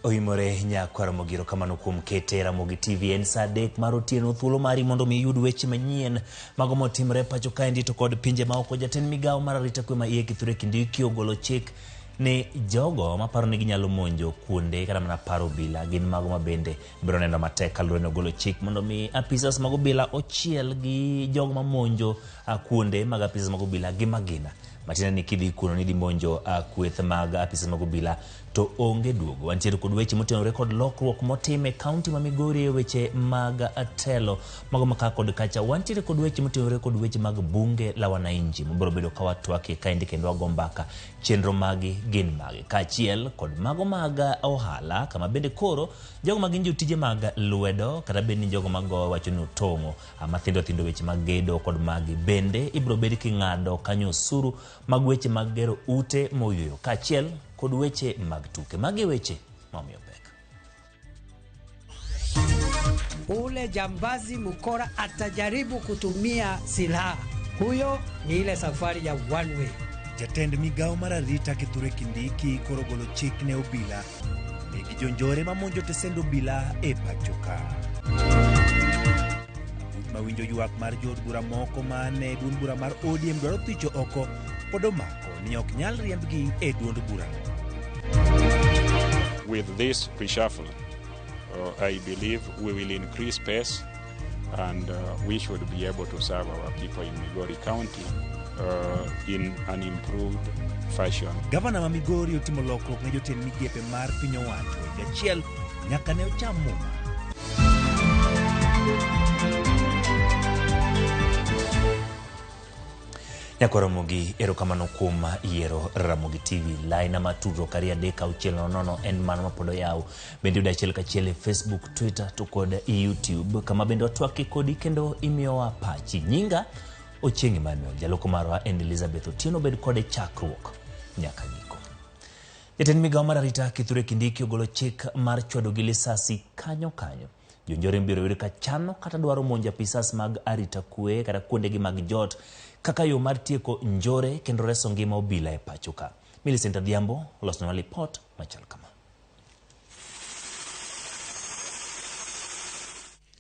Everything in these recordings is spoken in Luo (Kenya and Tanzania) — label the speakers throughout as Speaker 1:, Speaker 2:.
Speaker 1: Oimore nyakwar Ramogi, erokamano kuom kete Ramogi TV. En saa 3 mar otieno, thuolo mari mondo mi iyud weche manyien mago motimore pacho kaendi to kod pinje maoko. Jatend migawo mar arita kwe ma iye Kithure Kindiki ogolo chik ni jogo maparo ni ginyalo monjo kuonde kata mana paro obila gin mago ma bende biro neno matek kaluwore ni ogolo chik mondo mi apisas mag obila ochiel gi jogo mamonjo kuonde mag apisas mag obila gi magina. Matiende ni kidhi kuno ni dhi monjo kweth mag apisas mag obila to onge duogo. Wantiere kod weche motenore kod lokruok motim e kaunti ma Migori e weche mag telo mago ma ka kod kacha. Wantiere kod weche motenore kod weche mag bunge la wananchi mabiro bedo ka watwakie kaendi kendo wago mbaka chenro magi gin mage kaachiel kod mago mag ohala kama bende koro jogo ma gin jotije mag lwedo kata bed ni jogo mago wacho ni otong'o mathindo thindo weche mag gedo kod magi bende ibiro bed king'ado kanyo osuru mag weche mag gero ute moyweyo kaachiel kod weche mag tuke. Magi e weche ma omiyo pek.
Speaker 2: Ule jambazi mkora atajaribu kutumia silaha, huyo ni ile safari ya one way.
Speaker 3: Jatend migawo mar arita Kithure Kindiki koro golo chik ne obila negi jonjore mamonjo tesend obila e pacho ka. Buch mawinjo ywak mar jood bura moko mane duond bura mar ODM dwaro thicho oko pod omako ni ok nyal riembgi e duond burano.
Speaker 4: With this reshuffle, I believe we will increase pace and we should be able to serve our people in Migori County in an improved fashion.
Speaker 3: Gavana ma Migori otimo lokruok ne jotend migepe mar piny owacho higa achiel nyaka ne ocham muma.
Speaker 1: Nyakwa Ramogi, erokamano kuom yiero Ramogi TV. Laina mar tudruok 23600 en mano mapod oyaw. Bende yudo achiel kachiel e Facebook, Twitter to kod YouTube, kama bende watwakie kodi kendo imiyowa pachi. Nyinga Ochieng' Emmanuel, jaloko marwa en Elizabeth Otieno, bed kode chakruok nyaka giko. Jatend migawo mar arita Kithure Kindiki ogolo chik mar chwado gi lisasi kanyo kanyo. Jonjore mibiro yud ka chano kata dwaro monjo apisas mag arita kwe kata kuondegi mag jot kaka yo mar tieko njore kendo reso ngima obila e pacho ka. Millicent Adhiambo olosonwa lipot machal kama.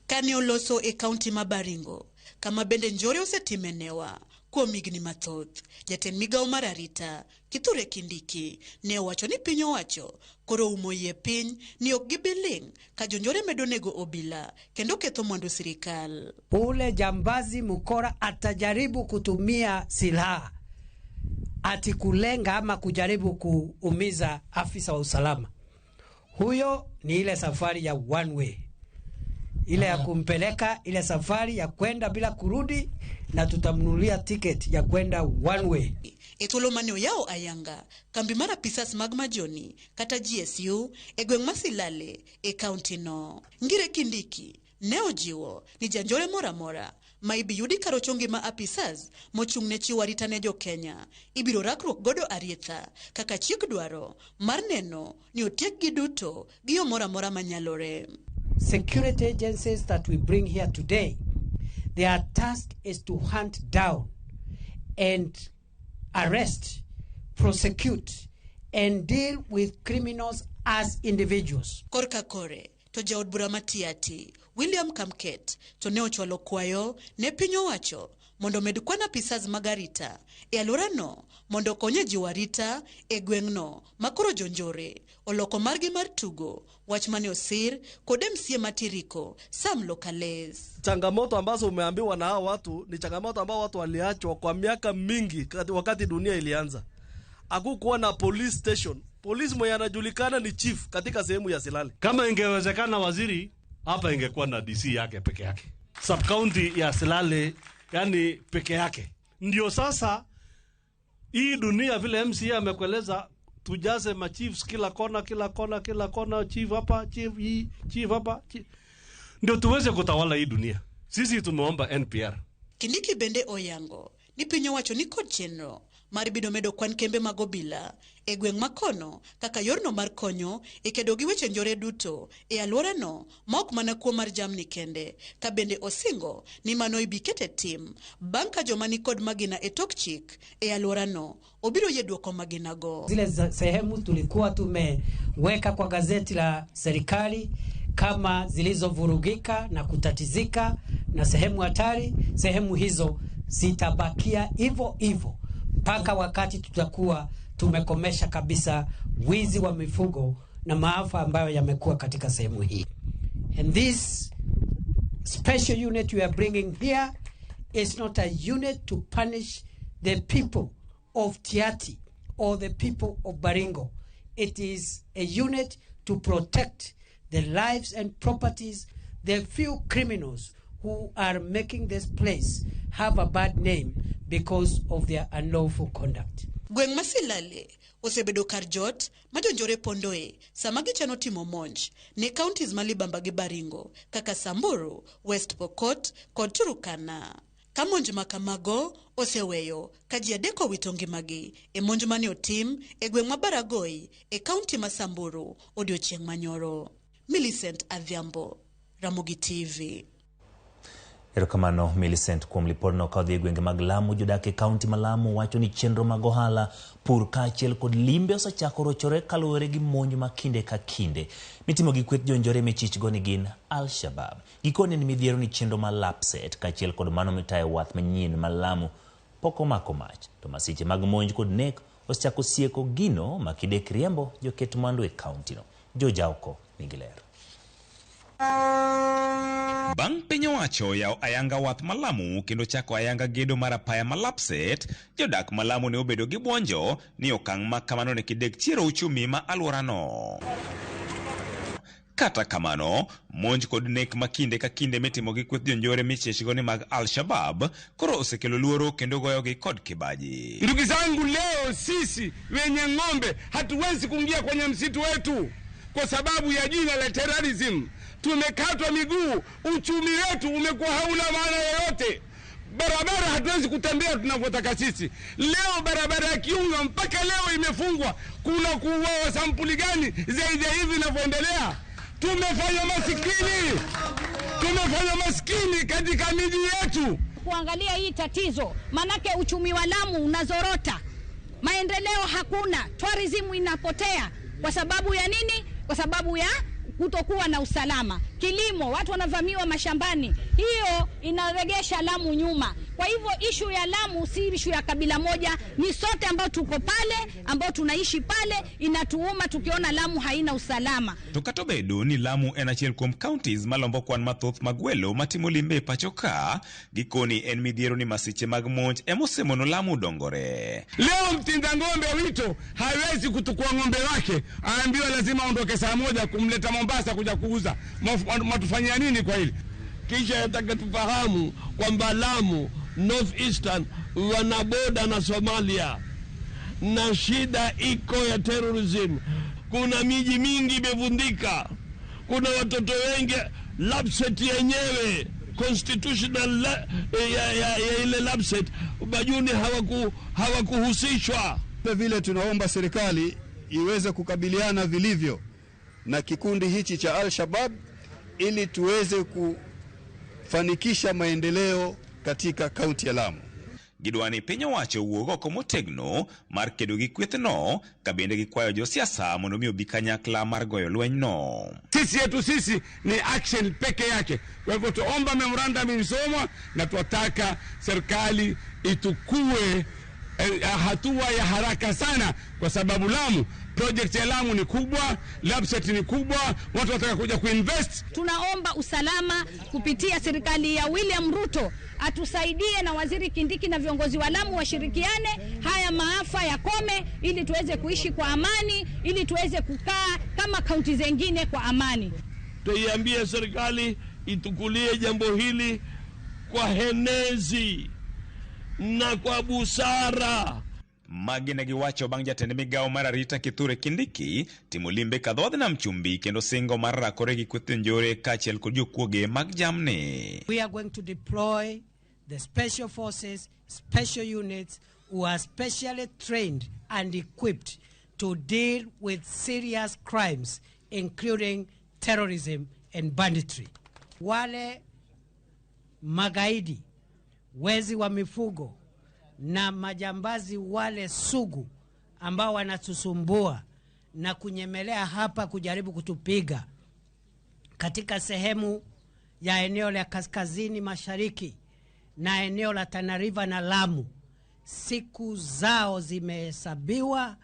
Speaker 5: Kane oloso e kaunti ma Baringo, kama bende njore osetime newa kuom higni mathoth, jatend migawo mar arita Kithure Kindiki ne owacho ni piny owacho koro oumo iye piny ni ok gibi ling' ka jonjore medo nego obila kendo ketho mwandu sirikal.
Speaker 2: Ule jambazi mkora atajaribu kutumia silaha ati kulenga ama kujaribu kuumiza afisa wa usalama, huyo ni ile safari ya one way, ile ya kumpeleka ile safari ya kwenda bila kurudi, na tutamnunulia ticket ya kwenda one way.
Speaker 5: E thuolo mane oyawo ayanga kambi mar apisas mag Majoni kata GSU e gweng' ma Silale e kaunti no. Ngire Kindiki ne ojiwo ni janjore moro amora ma ibi yudi karocho ngima apisas mochung' ne chiwo arita ne jo Kenya ibiro rakruok godo arietha kaka chik dwaro mar neno ni otiekgi duto gi yo moro amora manyalore.
Speaker 2: Security agencies that we bring here today, their task is to hunt down and arrest, prosecute, and deal with criminals as individuals.
Speaker 5: Korka kore to jaod bura ma Tiaty, William Kamket, to ne ochwalo kwayo ne piny owacho mondo omed kwan apisas mag arita e alworano mondo okony e jiwo arita e gweng'no ma koro jonjore oloko margi mar tugo, wach mane osir kod MCA ma Tiriko Sam Lokales.
Speaker 6: Changamoto ambazo umeambiwa na hao watu ni changamoto ambao watu waliachwa kwa miaka mingi wakati dunia ilianza. Hakukuwa na police station. Polisi mwenye anajulikana ni chief katika sehemu ya Silale.
Speaker 7: Kama ingewezekana waziri, hapa ingekuwa na DC yake peke yake. Sub county ya Silale, yani peke yake. Ndio sasa hii dunia vile MCA amekueleza, tujaze ma chiefs kila kona, kila kona, kila kona, chief hapa, chief hii, chief hapa, chief. Ndio tuweze kutawala hii dunia. Sisi tumeomba NPR.
Speaker 5: Kindiki bende oyango ni piny owacho ni kod chenro mar bido medo kwan kembe mag obila e gweng' ma kono kaka yorno mar konyo e kedo gi weche njore duto e alworano ma ok mana kuo mar jamni kende, ka bende osingo ni mano ibi ket e tim bang' ka joma ni kod magina e tok chik e alworano obiro yie duoko maginago.
Speaker 2: Zile sehemu tulikuwa tumeweka kwa gazeti la serikali kama zilizovurugika na kutatizika na sehemu hatari, sehemu hizo zitabakia hivyo hivyo mpaka wakati tutakuwa tumekomesha kabisa wizi wa mifugo na maafa ambayo yamekuwa katika sehemu hii. And this special unit we are bringing here is not a unit to punish the people of Tiaty or the people of Baringo. It is a unit to protect the lives and properties the few criminals who are making this place have a bad name because of their unlawful conduct.
Speaker 5: Gweng' ma Silale osebedo kar jot ma jonjore pondoe sama gichano timo monj ne counties ma Libamba gi Baringo kaka Samburu, West Pokot kod Turkana. Ka monj ma kamago oseweyo ka ji adek owito ngimagi e monj mane otim e gweng' ma Baragoi e kaunti ma Samburu odiochieng' manyoro. Millicent Adhiambo, Ramogi TV.
Speaker 1: Erokamano Millicent kuom lipodno. Ka odhi e gwenge mag Lamu, jodak e kaunti ma Lamu wacho ni chenro mag ohala, pur kaachiel kod limbe osechako rochore kaluwore gi monj ma kinde ka kinde mitimo gi kweth jonjore michichgo ni gin Al-Shabab. Gikone ni midhiero ni chenro mar Lapsset kaachiel kod mano mitayo wath manyien ma Lamu pok omako mach, to masiche mag monj kod nek osechako sieko gino ma kidek riembo joket mwandu e kauntino. George Aoko nigi ler.
Speaker 8: Bang' piny owacho yawo ayanga wath ma Lamu kendo chako ayanga gedo mar apaya ma Lapsset, jodak ma Lamu ne obedo gi buonjo ni okang' ma kamano ne kidek chiero uchumi ma alworano. Kata kamano, monj kod nek ma kinde ka kinde mitimo gi kweth jonjore michichgo ni mag Al-Shabab koro osekelo luoro kendo goyogi kod kibaji.
Speaker 9: Ndugu zangu, leo sisi wenye ng'ombe hatuwezi kuingia kwenye msitu wetu kwa sababu ya jina la terrorism. Tumekatwa miguu, uchumi wetu umekuwa hauna maana yoyote. Barabara hatuwezi kutembea tunavyotaka sisi. Leo barabara ya Kiunga mpaka leo imefungwa. Kuna kuuawa sampuli gani zaidi ya hivi inavyoendelea? Tumefanya masikini, tumefanya masikini katika miji yetu.
Speaker 10: Kuangalia hii tatizo, manake uchumi wa Lamu unazorota, maendeleo hakuna, tourism inapotea. Kwa sababu ya nini? Kwa sababu ya kutokuwa na usalama. Kilimo, watu wanavamiwa mashambani, hiyo inaregesha Lamu nyuma. Kwa hivyo ishu ya Lamu si ishu ya kabila moja, ni sote ambao tuko pale, ambao tunaishi pale, inatuuma tukiona Lamu haina usalama.
Speaker 8: To kata obedo ni Lamu en achiel kuom counties malombo kwan mathoth mag welo matimo limbe e pacho ka, gikoni en midhiero ni masiche mag monj emosemono Lamu dongore.
Speaker 9: Leo mchinja ng'ombe Wito hawezi kutukua ng'ombe wake, aambiwa lazima aondoke saa 1 kumleta Mombasa kuja kuuza. Mwatufanyia nini kwa hili?
Speaker 11: Kisha yataka tufahamu kwamba Lamu North Eastern wana boda na Somalia na shida iko ya terrorism. Kuna miji mingi imevundika, kuna watoto wengi. Lapsset yenyewe constitutional ya ile Lapsset Bajuni hawakuhusishwa.
Speaker 12: Vile tunaomba serikali iweze kukabiliana vilivyo na kikundi hichi cha Al-Shabaab ili tuweze kufanikisha maendeleo katika kaunti ya Lamu.
Speaker 8: Gidwani piny owacho owuog oko motegno mar kedo gi kwethno ka bende gikwayo josiasa mondo mi obi kanyakla mar goyo lwenyno.
Speaker 9: Sisi yetu sisi ni action peke yake. Kwa hivyo tuomba memorandum isomwa na tuataka serikali itukue hatua ya haraka sana, kwa sababu Lamu, project ya Lamu ni kubwa, Lapsset ni kubwa, watu wataka kuja kuinvest.
Speaker 10: Tunaomba usalama kupitia serikali ya William Ruto atusaidie, na Waziri Kindiki na viongozi wa Lamu washirikiane, haya maafa yakome, ili tuweze kuishi kwa amani, ili tuweze kukaa kama kaunti zingine kwa amani.
Speaker 11: Tuiambie serikali itukulie jambo hili kwa henezi na kwa busara.
Speaker 8: Magi ne giwacho bang' jatend migawo mar arita Kithure Kindiki timo limbe ka dhodh nam chumbi kendo singo mar rakore gi kweth jonjore kaachiel kod jokuoge mag jamni.
Speaker 2: We are going to deploy the special forces, special units who are specially trained and equipped to deal with serious crimes including terrorism and banditry. Wale magaidi, wezi wa mifugo na majambazi wale sugu ambao wanatusumbua na kunyemelea hapa kujaribu kutupiga katika sehemu ya eneo la kaskazini mashariki na eneo la Tana River na Lamu, siku zao zimehesabiwa.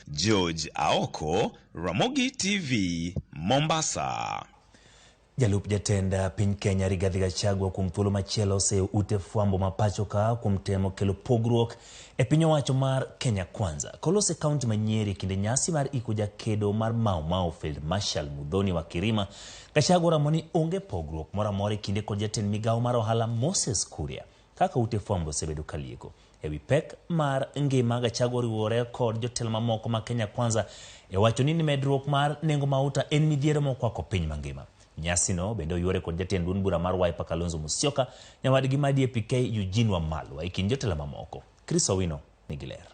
Speaker 8: George Aoko, Ramogi TV, Mombasa.
Speaker 1: Jalup jatend piny Kenya Rigathi Gachagua kuom thuolo machielo oseyo ute fwambo ma pacho ka kuom temo kelo pogruok e piny owacho mar Kenya Kwanza. Kolose kaunti ma Nyeri kinde nyasi mar iko jakedo mar Mau Mau Field Marshal Muthoni wa Kirima, Gachagua oramo ni onge pogruok moro amora e kinde kod jatend migawo mar ohala Moses Kuria kaka ute fwambo osebedo kalieko. Ewi pek mar ngima, Gachagua oriwore kod jotelo mamoko ma Kenya Kwanza e wacho ni medruok mar nengo mauta en midhiero mokwako piny mangima. Nyasino bende oyuore kod jatend duond bura mar Wiper Kalonzo Musyoka, nyawadgi ma DAP-K Eugene Wamalwa e kind jotelo mamoko. Chris Owino nigi ler.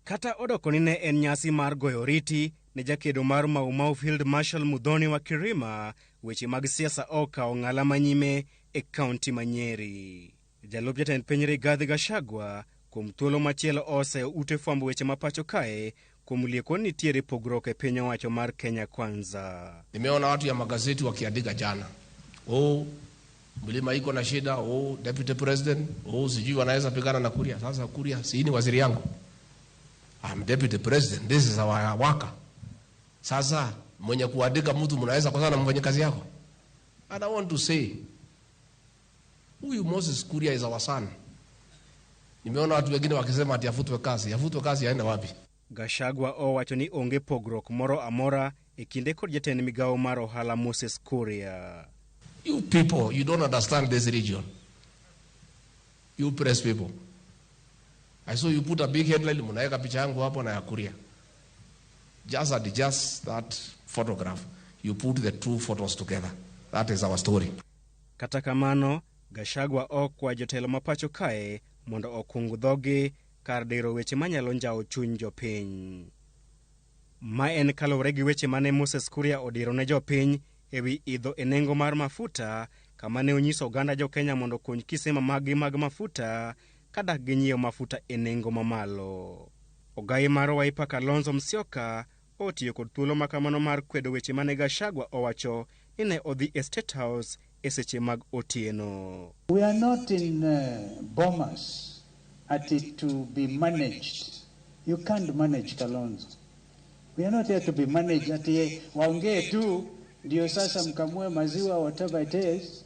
Speaker 13: Kata odoko ni ne en nyasi mar goyo oriti ne jakedo mar Mau Mau Field Marshal Muthoni wa Kirima, weche mag siasa okawo ng'ala manyime e kaunti ma Nyeri. Jalup jatend piny Rigathi Gachagua kuom thuolo machielo oseyo ute fwambo weche ma pacho kae kuom lieko ni nitiere pogruok e piny owacho mar Kenya Kwanza.
Speaker 14: Nimeona watu ya magazeti wakiandika jana, oh, mlima iko na shida, oh, deputy president, oh, sijui wanaweza pigana na Kuria. Sasa Kuria si ni waziri yangu? I'm deputy president, this is our worker. Sasa mwenye kuandika mtu mnaweza kosana na mfanyakazi yako? And I want to say, huyu Moses Kuria is our son. Nimeona watu wengine wakisema ati afutwe kazi aende wapi?
Speaker 13: Gachagua owacho ni onge pogruok moro amora e kinde kod jatend migawo mar ohala Moses Kuria.
Speaker 14: You people, you don't understand this region. You press people. I saw you put a big headline, mnaweka picha yangu hapo na ya Kuria. Just adjust that photograph. You put the two photos together. That is our story.
Speaker 13: Kata kamano, Gachagua okwa jotelo ma pacho kae mondo okung dhogi kar diro weche manyalo njawo chuny jopiny. Ma en kaluwore gi weche mane Moses Kuria odiro ne jopiny ewi idho e nengo mar mafuta, kama ne onyiso oganda jo-Kenya mondo okony kisema maggi mag mafuta kadak ginyiewo mafuta e nengo mamalo. Ogai mar Wiper Kalonzo Musyoka otiyo kod thuolo makamano mar kwedo weche mane Gachagua owacho ni ne odhi e State House e seche mag otieno.
Speaker 15: We are not in bombers at it to be managed. You can't manage Kalonzo. We are not here to be managed at waongee tu ndio sasa mkamue maziwa, whatever it is.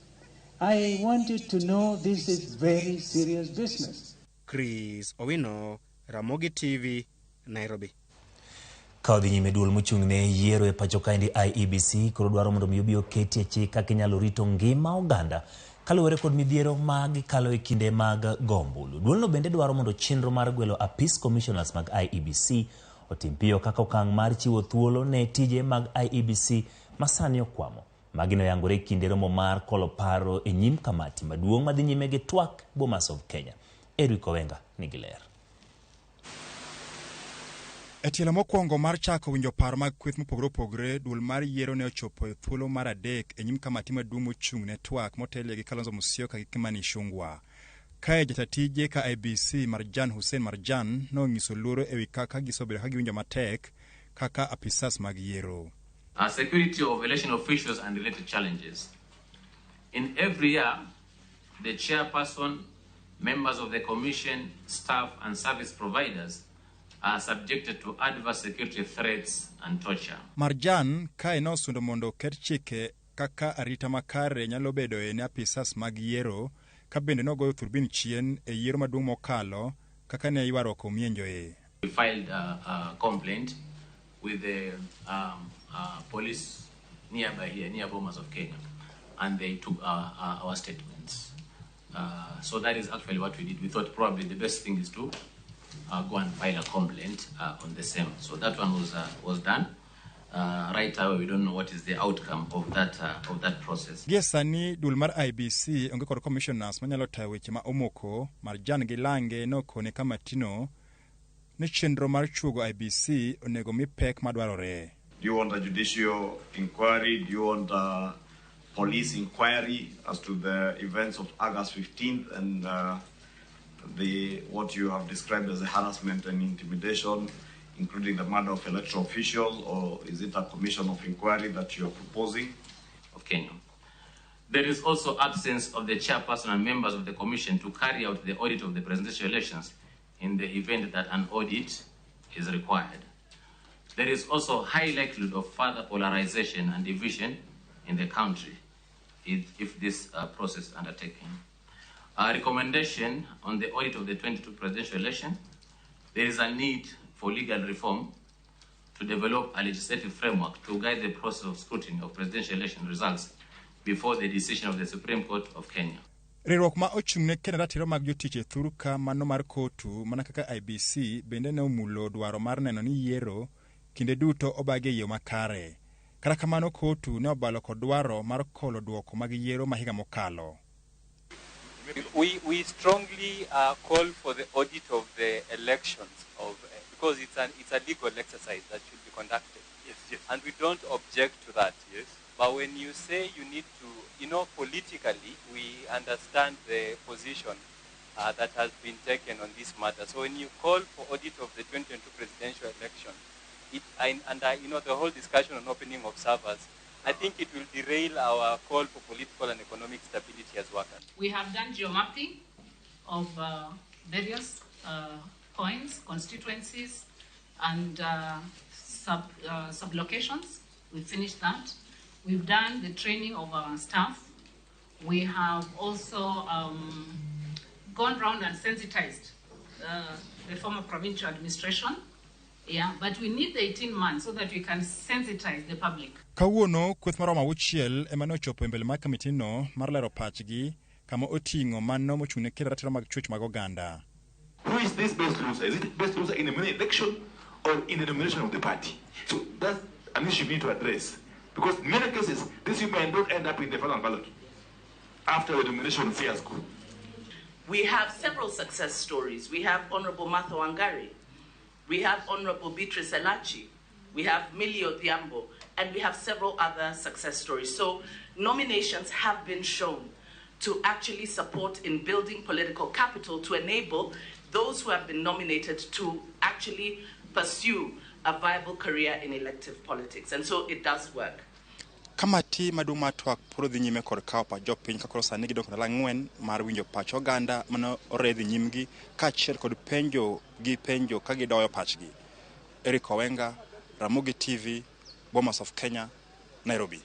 Speaker 15: I want you to know this is very serious business.
Speaker 13: Chris Owino, Ramogi TV, Nairobi.
Speaker 1: Ka odhi nyime duol mochung' ne yiero e pacho kaendi IEBC koro dwaro mondo mi obi oketie chik kaka inyalo rito ngima oganda kaluwore kod midhiero ma gikalo e kinde mag go ombulu. Duolno bende dwaro mondo chenro mar gwelo apis commissioners mag IEBC otim piyo kaka okang' mar chiwo thuolo ne tije mag IEBC masani okwamo. Magi noyangore e kinde romo mar kolo paro e nyim kamati maduong' madhi nyime gi twak Bomas of Kenya. Eric Owenga nigi ler.
Speaker 16: E tielo mokwongo mar chako winjo paro mag kweth mopogore opogore, duol mar yiero ne ochopo e thuolo mar adek e nyim kamati maduong' mochung' ne twak motelie gi Kalonzo Musyoka gi Kimani Ichung'wah. Kae jata tije ka IEBC Marjan Hussein Marjan nonyiso luoro ewi kaka gisebedo ka giwinjo matek kaka apisas mag yiero.
Speaker 17: Security of election officials and related challenges. In every year, the chairperson, members of the commission, staff, and service providers are subjected to adverse security threats and torture.
Speaker 16: Marjan kae nosundo mondo oket chike kaka arita makare nyalo bedoe ne apisas mag yiero, ka bende nogoyo thurbin chien e yiero maduong' mokalo kaka ne ywaruok omienjoe.
Speaker 17: We filed a complaint with the police nearby here, near Bomas of Kenya, and they took our statements. So that is actually what we did. We thought probably the best thing is to go and file a complaint on the same. So that one was done. Right away, we don't know what is the outcome of that process.
Speaker 16: Gie sani duol mar IEBC onge kod commissioners manyalo tayo weche ma omoko. Marjan gi Lange nokone kamatino ni chenro mar chuogo IEBC onego mi pek madwarore.
Speaker 18: Do you want a judicial inquiry? Do you want a police inquiry as to the events of August 15th and what you have described as the harassment and intimidation, including the murder of electoral officials, or is it a commission of inquiry that you are proposing?
Speaker 17: Of Kenya. There is also absence of the chairperson and members of the commission to carry out the audit of the presidential elections in the event that an audit is required. There is also high likelihood of further polarization and division in the country if this process is undertaken. Our recommendation on the audit of the 22 presidential election, there is a need for legal reform to develop a legislative framework to guide the process of scrutiny of presidential election results before the decision of the Supreme Court of Kenya.
Speaker 16: Riwruok ma ochung' ne kendo ratiro mag jotich e thurka mano mar kotu mana kaka IEBC bende ne omulo dwaro mar neno ni yiero kinde duto obagi e yo makare. Kata kamano kotu ne obalo kod dwaro mar kolo duoko mag yiero ma higa mokalo.
Speaker 19: We strongly call for the audit of the elections because it's a legal exercise that should be conducted.
Speaker 20: Yes, yes.
Speaker 19: And we don't object to that.
Speaker 20: Yes.
Speaker 19: But when you say you need to, politically, we understand the position that has been taken on this matter. So when you call for audit of the 2022 presidential election, the whole discussion on opening of servers, I think it will derail our call for political and economic stability as workers.
Speaker 21: We have done geomapping of various points, constituencies, and sub-locations. We finished that. We've done the training of our staff. We have also gone round and sensitized the former provincial administration. Yeah, but we need the 18 months so that we can sensitize the public.
Speaker 16: Kawuono kweth maromo 6 ema ne ochopo e mbele mar kamitino mar lero pachgi kama oting'o mano mochung' ne kedo ratiro mag chwech mag oganda.
Speaker 20: Who is this best loser? Is it best loser in the main election or in the nomination of the party? So that's an issue we need to address. Because in many cases, these women don't end up in the final ballot after the nomination fiasco.
Speaker 22: We have several success stories. We have Honorable Martha Wangari. We have Honorable Beatrice Elachi. We have Millie Odhiambo. And we have several other success stories. So nominations have been shown to actually support in building political capital to enable those who have been nominated to actually pursue a viable career in elective politics. And so it does work.
Speaker 16: Kamati maduong' mar twak pod dhi nyime kod kawo pach jopiny ka koro sani gidong' kod 4 mar winjo pach oganda mane oredhi nyimgi kaachiel kod penjo gi penjo ka gidoyo pachgi. Eric Owenga, Ramogi TV, Bomas of Kenya, Nairobi.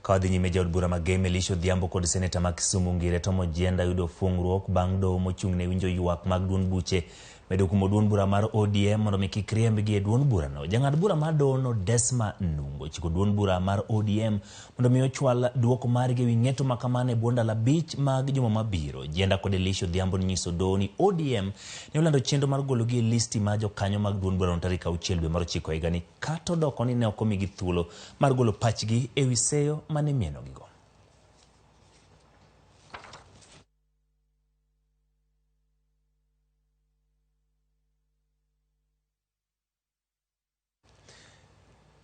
Speaker 1: Ka wadhi nyime jaod bura Mageme Elisha Odhiambo kod seneta ma Kisumu Ngire Tom Ojienda yudo fungruok bang' doho mochung' ne winjo ywak mag duond buche medo kumo duond bura mar ODM mondo mi kik riembgi e duond burano. Jang'ad bura mar dohono Desma Nungo ochiko duond bura mar ODM mondo mi ochwal duoko margi ewi ng'eto ma kamano e bwo ndalo 5 mag juma mabiro. Ojienda kod Elisha Odhiambo nonyiso doho ni ODM ne olando chenro mar gologi e listi mar jokanyo mag duond burano tarik 6 dwe mar 9 higani kata odoko ni ne ok omigi thuolo mar golo pachgi ewi seyo mane mienogigo.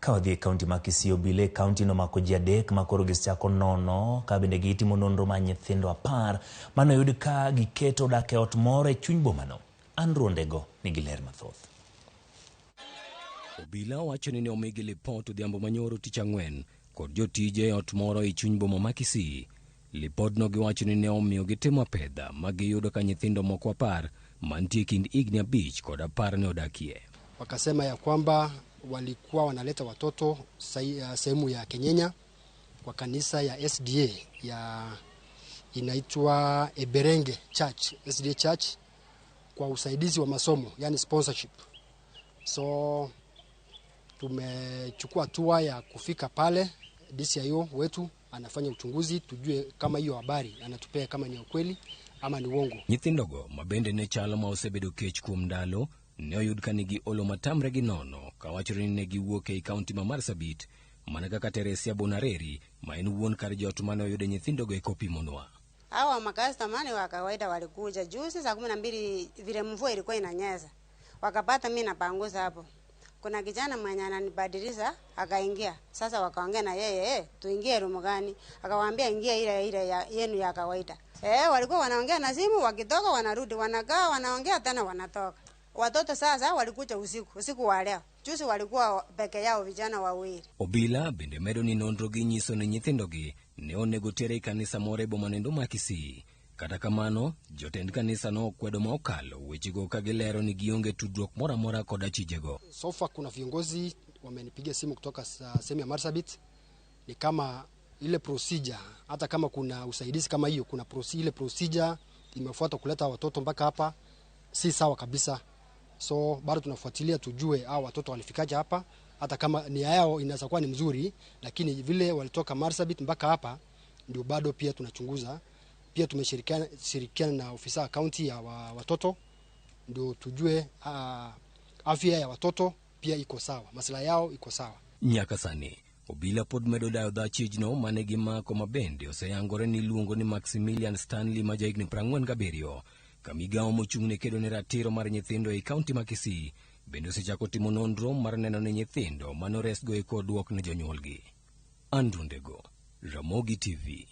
Speaker 1: Ka wadhi e kaunti ma Kisii, obila e kaunti nomako ji 3 ma koro gisechako nono ka bende gitimo nonro mar nyithindo 10 mane oyud ka giketo dak e ot moro e chuny bomano. Andrew Ondego nigi ler mathoth.
Speaker 23: Obila wacho ni ne omigi lipot odhiambo manyoro tich ang'wen kod jotije e ot moro e chuny boma ma Kisii. Lipodno giwacho ni ne omiyo gitimo apedha ma giyudo ka nyithindo moko 10 mantie kind higni 5 kod 10 ne odakie.
Speaker 24: Wakasema ya kwamba walikuwa wanaleta watoto sehemu ya Kenyenya kwa kanisa ya SDA ya inaitwa Eberenge Church, SDA Church, kwa usaidizi wa masomo, yani sponsorship. So tumechukua hatua ya kufika pale, DCIO wetu anafanya uchunguzi tujue kama hiyo habari anatupea kama ni ukweli ama ni uongo.
Speaker 23: Nyithindogo mabende ne chalo ma osebedo kech kuom ndalo ne oyud ka nigi olo matamre gi nono kawachore ni ne giwuok ei kaunti ma Marsabit mana kaka Teresia Bonareri ma en wuon kar jot mane oyude nyithindogo e kopimonwa.
Speaker 3: Hawa makastomani wa kawaida walikuja juzi saa 12 vile mvua ilikuwa inanyesha, wakapata mimi napanguza hapo. Kuna kijana mwenye ananibadilisha akaingia. Sasa wakaongea na yeye, tuingie room gani? Akawaambia ingia ile ile yenu ya kawaida. Walikuwa wanaongea na simu, wakitoka wanarudi, wanakaa wanaongea tena wanatoka. Watoto sasa walikuja usiku wa leo. Juzi walikuwa peke yao vijana wawili.
Speaker 23: Obila bende medo ni nonro gi nyiso ni nyithindogi ne onego tere e kanisa moro e boma nendo ma Kisii. Kata kamano, jotend kanisa no okwedo ma okalo wechego ka gilero ni gionge tudruok moro amora kod achijego.
Speaker 24: So far kuna viongozi wamenipigia simu kutoka sehemu ya Marsabit, ni kama ile procedure, hata kama kuna usaidizi kama hiyo, kuna ile procedure imefuata kuleta watoto mpaka hapa si sawa kabisa. So bado tunafuatilia tujue hao watoto walifikaje hapa, hata kama nia yao inaweza kuwa ni mzuri, lakini vile walitoka Marsabit mpaka hapa ndio bado pia tunachunguza. Pia tumeshirikiana na ofisa county ya watoto ndio tujue afya ya watoto pia iko sawa, maslahi yao iko sawa.
Speaker 23: Nyaka sani Obila pod medo dayo dha chijno mane gimako mabende oseyangore ni iluongo ni Maximilian Stanley ma jahigni 47 ka migawo mochung' ne kedo ne ratiro mar nyithindo ei kaunti ma Kisii bende osechako timo nonro mar neno ni nyithindo manoresgo eko oduok ne jonyuolgi. Andrew Ndego, Ramogi TV.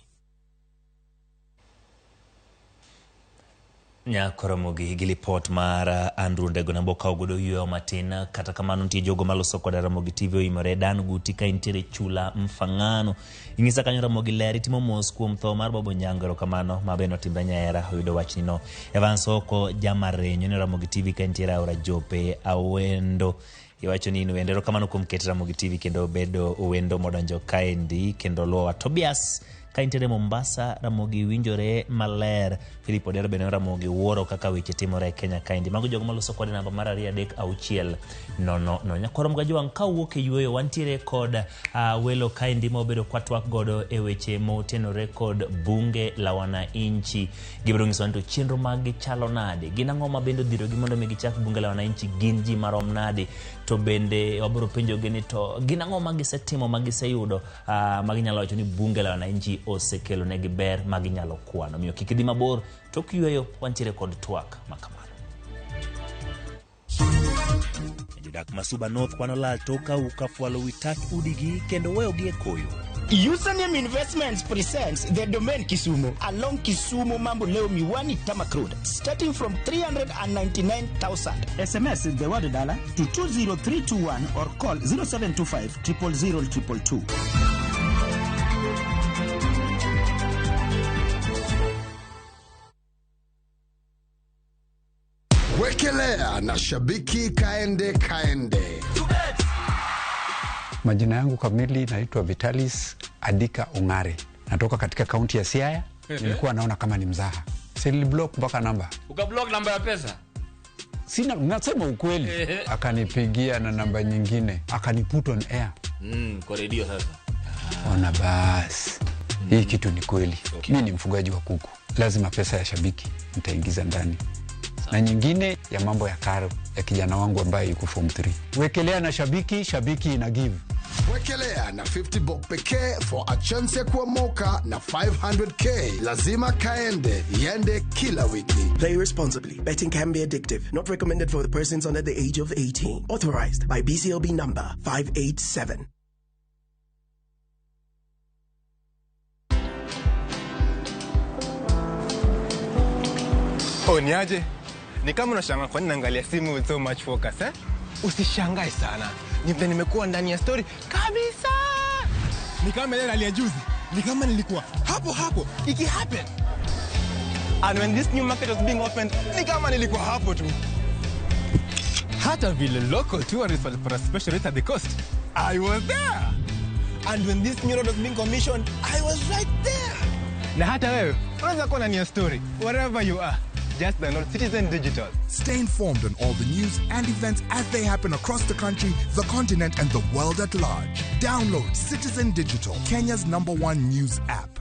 Speaker 1: Nyakoromogi gi lipot mar Andrew Ndego nambo kawo godo yweyo matin. Kata kamano nitie jogo maloso koda Ramogi TV oimore Dan Guti ka intiere chula Mfangano. Ing'isa kanyo Ramogi ler itimo mos kuom tho mar Bobo Nyango, erokamano ma be notimre Nyaera oyudo wachni no. Evans Oko Jamarenyo ni Ramogi TV ka intiere aora Jope Awendo. Iwacho ni in wendo, erokamano kuom keto Ramogi TV kendo bedo wendo modonjo kaendi kendo luowa. Tobias ka intiere Mombasa, Ramogi winjore maler. Philip Odero bende Ramogi wuoro kaka weche timore e Kenya kaendi. Mago jogo maloso kode namba mar 2 3 6 0 0. Nyakoro Mgajwang' kawuok e yueyo wantiere kod welo kaendi ma obedo kwatwak godo e weche motenore kod bunge la wananchi. Gibiro nyiso ni to chenro mag gi chalo nade, gin ang'o ma bende odhirogi mondo mi gichak bunge la wananchi, gin ji marom nade, to bende wabiro penjogi ni to gin ang'o ma gisetimo ma giseyudo ma ginyalo wacho ni bunge la wananchi osekelo negi ber ma ginyalo kwano. Omiyo kik idhi mabor, tok yueyo wantiere kod twak makamano. Jodak ma Suba North kwano lal tok auka fwalo wi tach udigi kendo weyogi e koyo.
Speaker 4: Username Investments presents the Domain Kisumu along Kisumu Mamboleo Miwani Tarmac Road, starting from 399,000.
Speaker 6: SMS the word dollar to 20321 or call 0725 000 222.
Speaker 7: Wekelea na shabiki kaende kaende.
Speaker 25: Majina yangu kamili naitwa Vitalis Adika Ongare, natoka katika kaunti ya Siaya. Nilikuwa naona kama ni mzaha, si niliblock mpaka namba.
Speaker 17: Ukablock namba ya pesa?
Speaker 25: Sina, nasema ukweli. Akanipigia na namba nyingine, akaniput on air.
Speaker 17: Kwa redio sasa.
Speaker 25: Ona basi, hii kitu ni kweli. Mimi ni mfugaji wa kuku, lazima pesa ya shabiki nitaingiza ndani. Na nyingine ya mambo ya karo ya kijana wangu ambaye yuko form 3. Wekelea na shabiki, shabiki ina give.
Speaker 7: Wekelea na 50 bob pekee for a chance ya kuomoka na 500k. Lazima kaende, iende kila wiki.
Speaker 26: Play responsibly. Betting can be addictive. Not recommended for the persons under the age of 18. Authorized by BCLB number 587.
Speaker 27: Oh, niaje? Ni kama unashangaa kwa nini naangalia simu with so much focus, eh? Usishangae sana. Ni vile nimekuwa ndani ya story kabisa. Ni kama ile hali ya juzi. Ni kama nilikuwa hapo hapo iki happen. And when this new market was being opened, ni kama nilikuwa hapo tu. Hata vile local tourists walipata special rate at the coast, I was there. And when this new road was being commissioned, I was right there. Na hata wewe unaweza kuwa ndani ya story wherever you are. Just download Citizen Digital.
Speaker 7: Stay informed on all the news and events as they happen across the country, the continent, and the world at large. Download Citizen Digital, Kenya's #1 news app.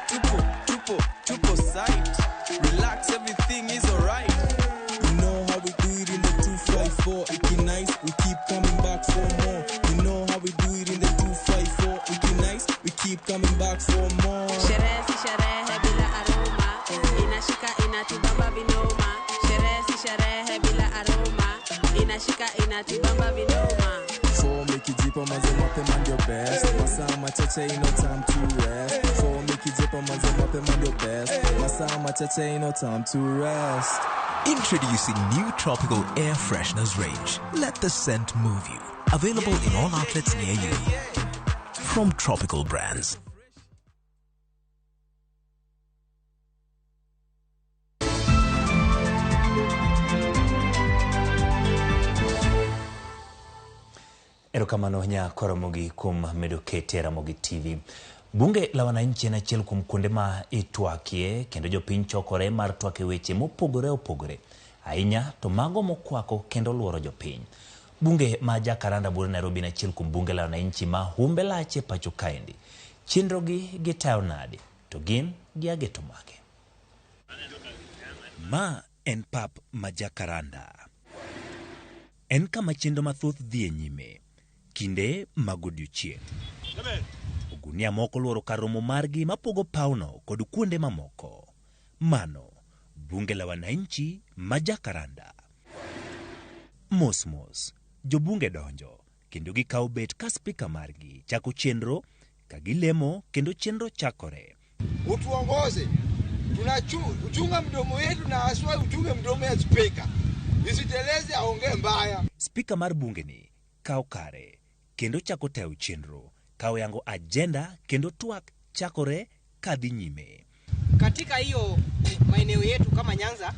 Speaker 2: Tupo, tupo, tupo site. Relax, everything is alright.
Speaker 5: You know how we do it in the 254. Iki nice, we keep coming back for more. You know how we do it in the 254. Iki nice, we keep coming back for more.
Speaker 8: Sherehe si sherehe bila aroma, inashika inatibamba vinoma. Sherehe si sherehe bila aroma, inashika inatibamba vinoma.
Speaker 5: Form ikijipa manze mapema ndio best. Masaa machache ino time to rest. Form ikijipa manze mapema ndio best. Masaa machache ino time to rest.
Speaker 9: Introducing new tropical air fresheners range. Let the scent move you. Available in all outlets near you. From Tropical Brands.
Speaker 1: Erokamano nya Ramogi kuom medo kete Ramogi TV. Bunge la wananchi en achiel kuom kuonde ma itwakie kendo jopiny chokore mar twak e weche mopogore opogore. Ahinya to mago mokwako kendo luoro jopiny. Bunge ma Jacaranda Bura Nairobi en achiel kuom bunge la wananchi ma humbe lach e pacho kaendi. Chenro gi gitayo nade to gin gi ageto mage. Ma en pap ma Jacaranda. En kama chenro mathoth dhi e nyime. Kinde mag odiochieng'. Ogunia moko luoro kar romo margi mapogo pawno kod kuonde mamoko. Mano, bunge la wananchi ma Jacaranda. Mos mos, jobunge donjo kendo gikawo bet ka spika margi chako chenro ka gilemo kendo chenro chakore.
Speaker 10: Utuongoze, tunachunga mdomo yetu na aswa uchunge mdomo ya spika. Isiteleze aongee mbaya.
Speaker 1: Spika mar bunge ni kawo kare kendo chako tayo chenro ka oyango agenda kendo twak chakore kadhi nyime.
Speaker 11: Katika hiyo maeneo yetu kama Nyanza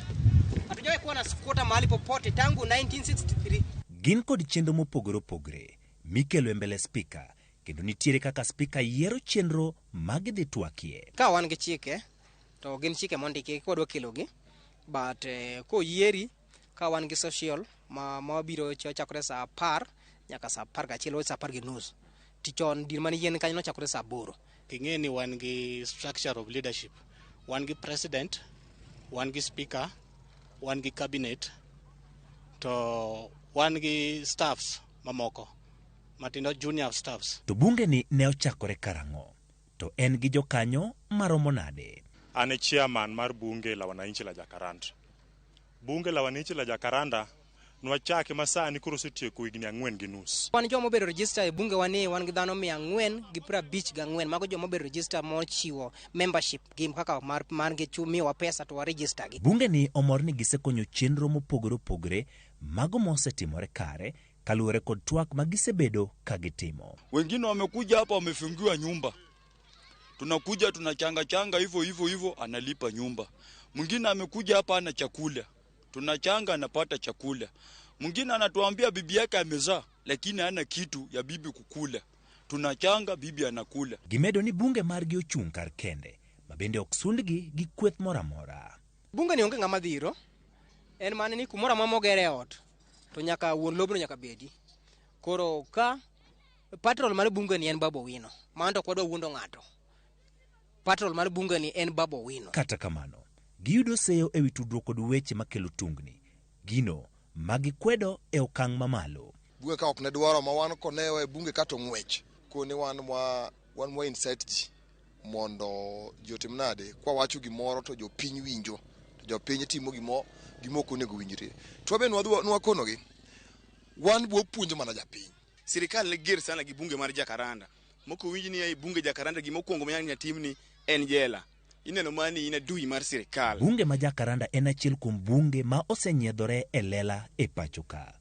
Speaker 11: hatujawahi kuwa na squatter mahali popote tangu 1963.
Speaker 1: Gin kod chenro mopogore opogore mikelo e mbele spika kendo nitiere kaka spika yiero chenro magidhi twakie.
Speaker 11: Ka wan gi chike to gin chike mondiki kwadwa kelogi, but koyieri ka wan gi social ma mabiro chakore saa 10 nyaka saa 11 o saa 10:30. Tichon dir mane yien kanyo nochakore saa 8.
Speaker 12: King'e ni wan gi structure of leadership. Wan gi president, wan gi speaker, wan gi cabinet, to wan gi staffs mamoko matindo, junior staffs.
Speaker 1: To bunge ni ne ochakore karang'o? To en gi jokanyo maromo nade?
Speaker 28: An e chairman mar bunge la wananchi la Jacaranda. Bunge la wananchi la Jacaranda nwachake ma sani koro osetieko higni 4.5.
Speaker 11: Wan joma obedo register e bunge wanie wan gi dhano 454. Mago joma obedo register mochiwo membership gi kaka mar gi miyowa pesa to wa register gi.
Speaker 1: Bunge ni omor ni gisekonyo chenro mopogore opogore mago mosetimore kare kaluwore kod twak ma gisebedo ka gitimo.
Speaker 29: Wengine wamekuja hapa wamefungiwa nyumba. Tunakuja tunachanga changa hivyo hivyo hivyo analipa nyumba. Mwingine amekuja hapa ana chakula. Tunachanga anapata chakula. Mwingine anatuambia bibi yake amezaa lakini hana kitu ya bibi kukula. Tunachanga bibi anakula.
Speaker 1: Gimedo ni bunge margi ochung' kar kende ma bende ok sundgi gi kweth moro amora.
Speaker 11: Bunge ni onge ng'ama dhiro. En mana ni kumoro amora mogere e ot to nyaka wuon lobno nyaka bedi. Koro ka patrol mar bunge ni en Babu Owino. Mano to ok wadwa wuondo ng'ato. Patrol mar bunge ni en Babu Owino.
Speaker 1: Kata kamano, giyudo seyo ewi tudruok kod weche makelo tungni, gino ma gikwedo e okang' mamalo.
Speaker 30: Bunge ka ok ne dwaro ma wan konewa e bunge kato ng'wech, kone wan mwa incite ji mondo ji otim nade, kwa wacho gimoro to jopiny winjo, to jopiny timo gimo ok onego winjre. To wabe nwakonogi, wan bwo puonjo mana japiny.
Speaker 31: Sirikal ne ger sana gi bunge mar Jacaranda. Moko winj ni ei bunge Jacaranda gima okuongo ma nyaka timni en jela. Ineno mani in adui mar sirikal.
Speaker 1: Bunge ma Jacaranda en achiel kuom bunge ma osenyiedhore e lela e pacho ka.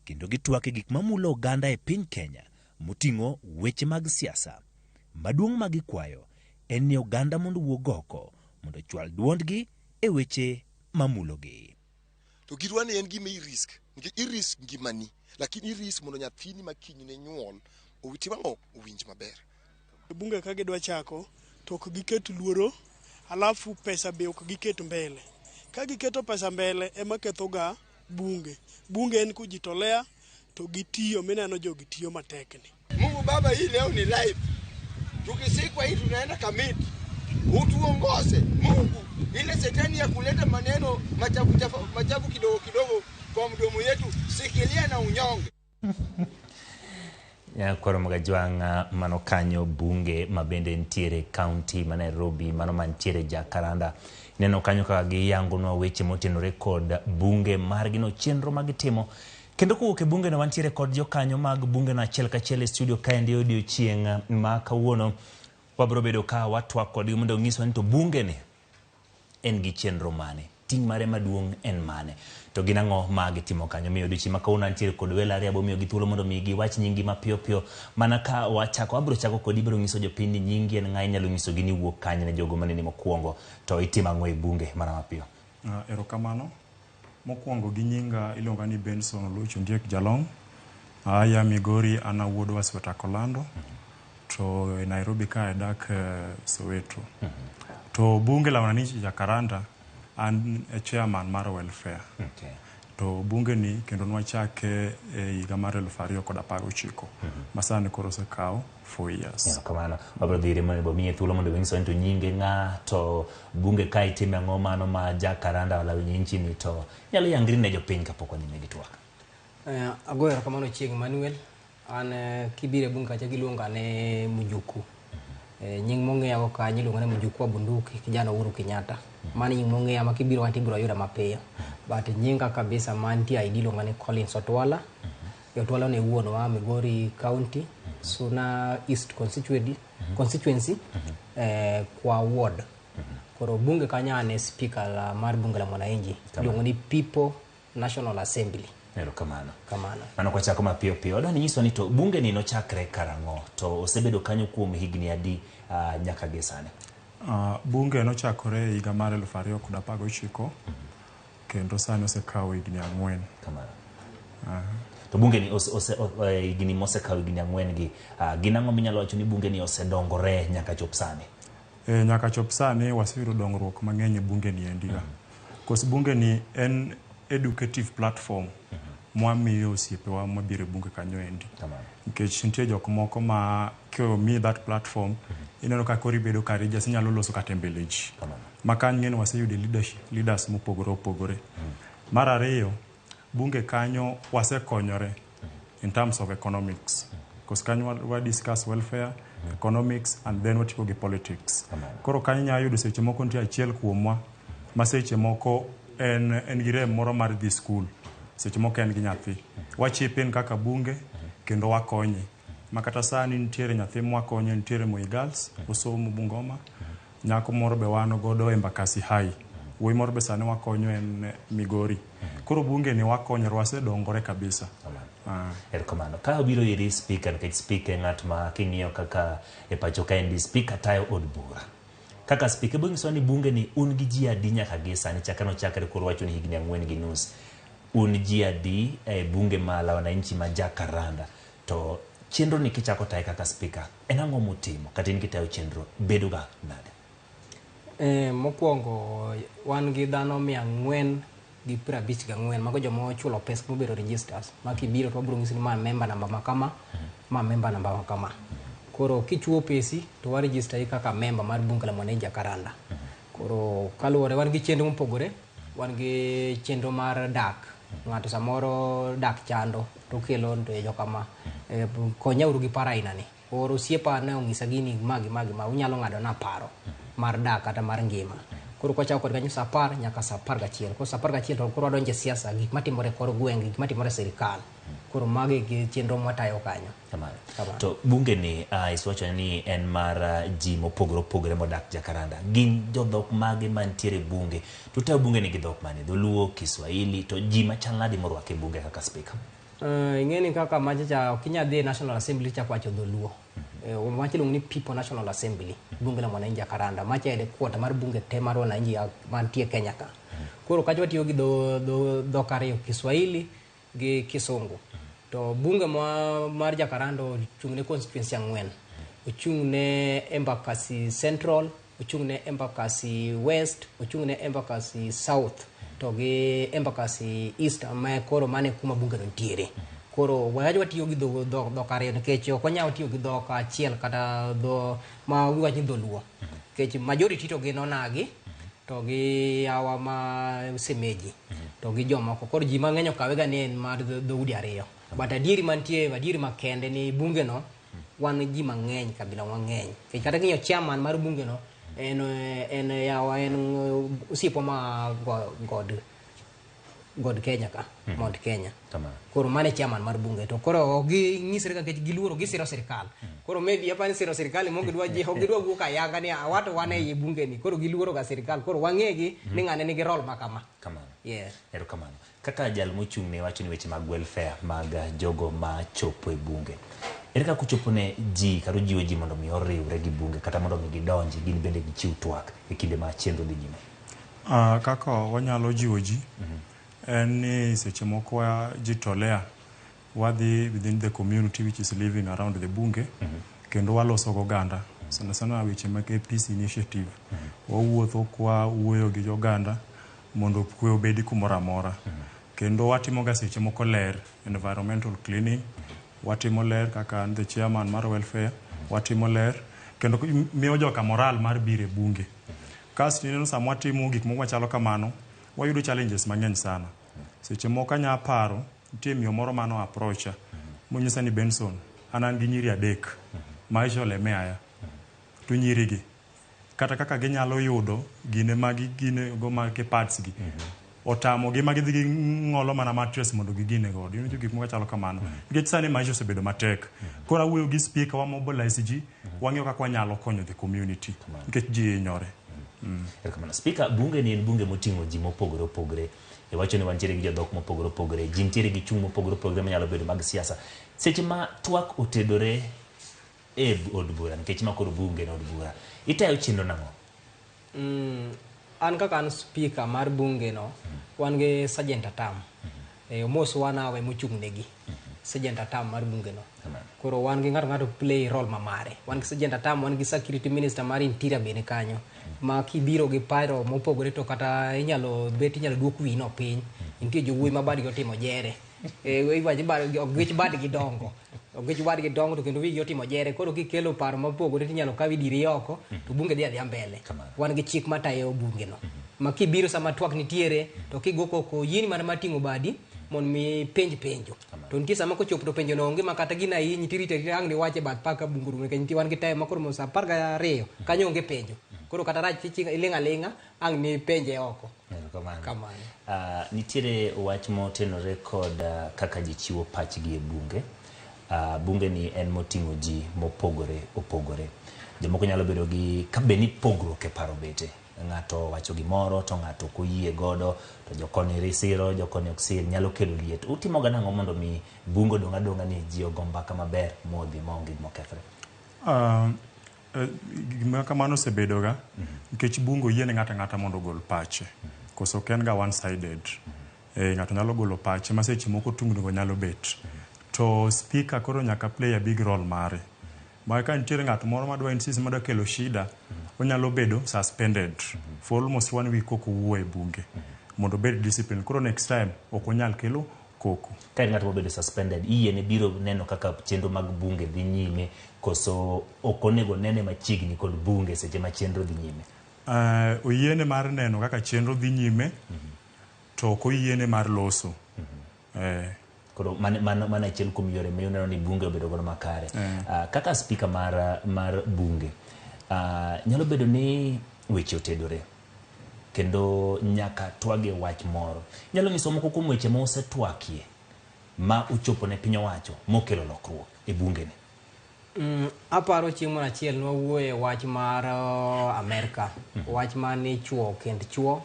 Speaker 1: Kendo gitwak e gik mamulo oganda e piny Kenya moting'o weche mag siasa. Maduong' ma gikwayo en ni oganda mondo owuog oko mondo ochwal duondgi e weche mamulogi.
Speaker 30: To gidwa ni en gima i-risk, nikech i-risk ngimani, lakini i-risk mondo nyathini ma kiny ne nyuol otim ang'o? Owinj maber.
Speaker 32: Bunge ka gidwa chako to ok giket luoro, alafu pesa be ok giket mbele. Ka giketo pesa mbele ema ketho ga bunge. Bunge en kujitolea to gitiyo mineno jogi tiyo matek ni.
Speaker 10: Mungu Baba, hii leo ni live. Tukisikwa hii tunaenda Kamiti. Utuongoze Mungu, ile shetani ya kuleta maneno machafu, chafu, machafu kidogo kidogo kwa mdomo yetu, sikilia na unyonge.
Speaker 1: Nyakwaro Magajwang' mano kanyo bunge ma bende nitiere kaunti ma Nairobi mano mantiere Jakaranda. Ineno kanyo kaka giyangonwa weche motenore kod bunge margi no chenro ma gitimo. Kendo kowuok e bunge no wantiere kod jokanyo mag bunge no achiel kachiel e studio kaendi odiochieng' ma kawuono. Wabiro bedo ka watwak kodgi mondo onyiswa ni to bunge ni en gi chenro mane, ting' mare maduong' en mane, to gin ang'o ma gitimo kanyo. Omiyo odiochieng' ma kawuono antiere kod welo ariyo, abiro miyogi thuolo mondo mi giwach nying gi mapiyo piyo. Mana ka wachako, abiro chako kodi, ibiro nyiso jopiny ni nyingi en ng'a, inyalo nyisogi ni iwuok kanye ne jogo maneni mokwongo, to itimo ang'o e bunge mana mapiyo.
Speaker 28: Erokamano. Mokwongo gi nyinga iluonga ni Benson Oluoch Ondiek Jalong. Aya Migori, an awuod Wasweta Kolando. To e Nairobi ka adak Soweto. To bunge la wananchi Jakaranda an e chairman mar welfare. To bunge ni kendo nwachake e higa mar 2019. Ma sani koro osekawo 4 years.
Speaker 1: Erokamano. Wabiro dhi ire mondo omiye thuolo mondo onyiswa ni to nyinge ng'a, to bunge ka itime ang'o mano ma Jakaranda la wananchi ni to nyalo yangri ne jopiny kapok wadhi nyime gi twak.
Speaker 11: Agoyo erokamano Chieng' Emmanuel. An kibiro e bunge kacha giluonga ni Mjukuu. Nying mong'eyago kanyo iluonga ni Mjukuu wa Bunduki, kijana Uhuru Kenyatta. Mano nying mong'eya ma kibiro kanyo tibiro yuda mapiyo. But nyinga kabisa mantie ID iluonga ni Collins Otwala. Otwala ne wuonwa Migori County, Suna East constituency, kwa ward. Koro bunge kanyo an e speaker la mar bunge la mwananchi. Iluongo ni People National Assembly.
Speaker 1: Erokamano.
Speaker 11: Kamano.
Speaker 1: Mano kwachako mapiyo piyo. Adwa ni nyiswa ni to bunge ni nochakre karang'o to osebedo kanyo kuom higni adi nyaka gi sani?
Speaker 28: Bunge nochakore e higa mar 2019 kendo sani osekawo higni 4.
Speaker 1: Kamano. To bunge ni higni mosekawo higni 4 gi, gin ang'o minyalo wacho ni bunge ni osedongore nyaka chop sani?
Speaker 28: Nyaka chop sani waseyudo dongruok mang'eny e bunge ni endi ga. Kos bunge ni en educative platform mwamiyo osiepewa mabiro e bunge kanyo endi. Nikech nitie jok moko ma komiyi that platform, ineno ka koro ibedo courageous, inyalo loso kata e mbele ji. Ma kanyo ing'eni waseyudo leaders mopogore opogore. Mar ariyo, bunge kanyo wasekonyore in terms of economics. Because kanyo wa discuss welfare, economics, and then watiyo gi politics. Koro kanyo inyalo yudo seche moko nitie achiel kuomwa ma seche moko en gi rem moro mar dhi skul. Seche moko en gi nyathi. Wa chip in kaka bunge kendo wakonye. Ma kata sani nitiere nyathi mwakonyo nitiere Moi Girls, osomo Bungoma. Nyako moro be wan godo Embakasi High. Wuoyi moro be sani wakonyo en Migori. Koro bunge ni wakonyore, wasedongore kabisa.
Speaker 1: Erokamano. Ka obiro iri speaker, nikech speaker e ng'at ma king'iyo kaka e pacho kaendi speaker tayo od bura. Kaka speaker, ibo nyisowa ni bunge ni un gi ji adi nyaka gi sani chakre nochakre koro wacho ni higni 4.5. Un ji adi e bunge ma la wananchi ma Jakaranda. To chenro ni kichako taye kaka speaker, en ang'o mutimo? Kata in kitayo chenro, bedo ga nade?
Speaker 11: Mokwongo wan gi dhano 454, mago joma ochulo pesa mobedo registers ma kibiro to wabiro nyisi ni ma member namba ma kama, ma member namba ma kama. Koro kichuo pesi to wa register kaka member mar bunge la mwananchi Jakaranda. Koro kaluwore wan gi chenro mopogore, wan gi chenro mar dak. Ng'ato samoro dak chando to kelo to jokama konyauru gi paro aina ni. Koro osiepa ne onyisa gini ma gi ma gi ma unyalo ng'ado na paro mar dak kata mar ngima. Koro kwachako kod kanyo saa 10 nyaka saa 11. Koro saa 11 to koro wadonjo e siasa, gik matimore e kor gweng', gik matimore e sirikal. Koro mago e chenro mwatayo kanyo.
Speaker 1: Kamano. To bunge ni isewacho ni en mar ji mopogore opogore modak Jakaranda. Gin jodhok mage mantiere e bunge? To utayo bunge ni gi dhok mane? Dholuo, Kiswahili, to ji machal nade morwako e bunge kaka speaker?
Speaker 11: Ing'eni kaka machacha ok inyal dhi e National Assembly chako wacho dholuo. Macha iluongo ni People National Assembly, bunge la mwananchi Jakaranda. Macha e quarter mar bunge te mar wananchi mantie Kenya ka. Koro kacha watiyo gi dhok ariyo, Kiswahili gi Kisungu. To bunge mar Jakaranda ochung' ne constituency 4. Ochung' ne Embakasi Central, ochung' ne Embakasi West, ochung' ne Embakasi South, to gi Embakasi East ma koro mane kuma bunge no nitiere. Koro wacho watiyo gi dhok ariyo nikech ok wanyal tiyo gi dhok achiel kata dho ma wawach ni dholuo. Nikech majority to gin onagi to gi yawa ma semeji to gi jomoko. Koro ji mang'eny okawe ga ni en mar dhoudi ariyo. But adieri mantie, adieri makende ni bunge no wan ji mang'eny, kabila mang'eny. Nikech kata king'iyo chairman mar bunge no en yawa en osiepwa ma god Kenya ka, Mount Kenya. Koro mano e chairman mar bunge to koro ok ginyisre ga nikech giluoro gisiro sirikal. Koro maybe apani siro sirikal ema gidwa ji ok gidwa wuok ayanga ni wato wan ei bunge ni. Koro giluoro ga sirikal. Koro wang'egi ni ng'ane nigi role ma kama.
Speaker 1: Kamano.
Speaker 11: Yeah.
Speaker 1: Erokamano. Kaka jal mochung' ne wacho ni weche mag welfare mag jogo ma chopo e bunge. Ere kaka uchopo ne ji kata ujiwo ji mondo mi oriwre gi bunge kata mondo mi gidonji gin bende gichiw twak e kinde ma chenro dhi nyime?
Speaker 28: Kaka wanyalo jiwo ji en ni seche moko wajitolea wadhi within the community which is living around the bunge kendo waloso goganda sana sana weche mag peace initiative. Wawuotho kwa wuoyo gi oganda mondo kwe obedi kumoro amora. Kendo watimo ga seche moko ler, environmental cleaning, watimo ler kaka an the chairman mar welfare, watimo ler kendo miyo joka moral mar biro e bunge. Kasto ineno sama watimo gik moko machalo kamano, wayudo challenges mang'eny sana. Seche moko anya paro, nitie miyo moro mano approacha, monyisa ni Benson, an gi nyiri adek, maisha olemeaya. To nyirigi, kata kaka ginyalo yudo gine ma gigine go mag pads gi, otamogi ma gidhi ging'olo mana mattress mondo gigine godo. Iwinjo gik moko chalo kamano. Nikech sani maisha osebedo matek. Koro awuoyo gi speaker, wa mobilize ji, wang'iyo kaka wanyalo konyo the community. Nikech ji hinyore.
Speaker 1: Erokamano. Speaker, bunge ni en bunge moting'o ji mopogore opogore. Iwacho ni wantiere gi jodhok mopogore opogore, ji nitiere gi chung' mopogore opogore manyalo bedo mag siasa. Seche ma twak otedore e od bura, nikech ma koro bunge en od bura, itayo chenro nang'o?
Speaker 11: An kaka an speaker mar bunge no, wan gi Sergeant Atam. Omos wanawe mochung' negi. Sergeant Atam mar bunge no. Koro wan gi ng'ato play role mamare. Wan gi Sergeant Atam, wan gi security minister mar interior bende kanyo. Ma kibiro gi paro mopogore to kata inyalo bet inyalo duok wiyi no piny. Nitie jowuoyi ma badgi otimo jere. Iwacho ni ogwech badgi dongo. Ogwech badgi dongo to kendo wigi otimo jere. Koro kikelo paro mopogore tinyalo kawi diri oko to bunge dhi adhiya mbele. Wan gi chik matayo bunge no. Ma kibiro sama twak nitiere to kigo koko yieni mana mar ting'o badi mondo mi penj penjo. To nitie sama kochopo to penjo no onge ma kata gina hinyi tirito arita ang' niwache e bath pak ka bunge orumo nikech nitie wan gi time ma koromo saa 12 kanyo onge penjo. Koro kata rach iling' aling'a ang' nipenje oko.
Speaker 1: Kamano. Nitiere wach motenore kod kaka ji chiwo pachgi e bunge. Bunge ni en moting'o ji mopogore opogore. Jomoko nyalo bedo gi kabe ni pogruok e paro bete. Ng'ato wacho gimoro to ng'ato ok oyie godo to jokoni siro jokoni ok sir nyalo kelo liet. Utimo ga nang'o mondo mi bunge odong' adong'a ni ji ogo mbaka maber modhi maonge gima okethre?
Speaker 28: Gima kamano osebedo ga nikech bunge oyiene ng'ato ang'ata mondo ogol pache. Koso ok en ga one sided. Ng'ato nyalo golo pache ma seche moko tungni go nyalo bet. To speaker koro nyaka play a big role mare. Ma ka nitiere ng'at moro madwa insist madwa kelo shida, onyalo bedo suspended for almost 1 week kok owuo e bunge. Mondo obed discipline. Koro next time ok onyal kelo koko.
Speaker 1: Ka en ng'at mobedo suspended, iyiene biro neno kaka chenro mag bunge dhi nyime koso ok onego nene machiegni kod bunge seche ma chenro dhi nyime?
Speaker 28: Oyiene mar neno kaka chenro dhi nyime, to ok oyiene mar loso.
Speaker 1: Koro mano achiel kuom yore ma uneno ni bunge obedo godo makare. Kaka speaker mar bunge, nyalo bedo ni weche otedore kendo nyaka twage wach moro. Inyalo nyiso moko kuom weche ma usetwakie ma uchopo ne piny owacho mokelo lokruok e bunge ni?
Speaker 11: Aparo chieng' moro achiel nwawuoye wach mar Amerka. Wach mar ni chuo okend chuo,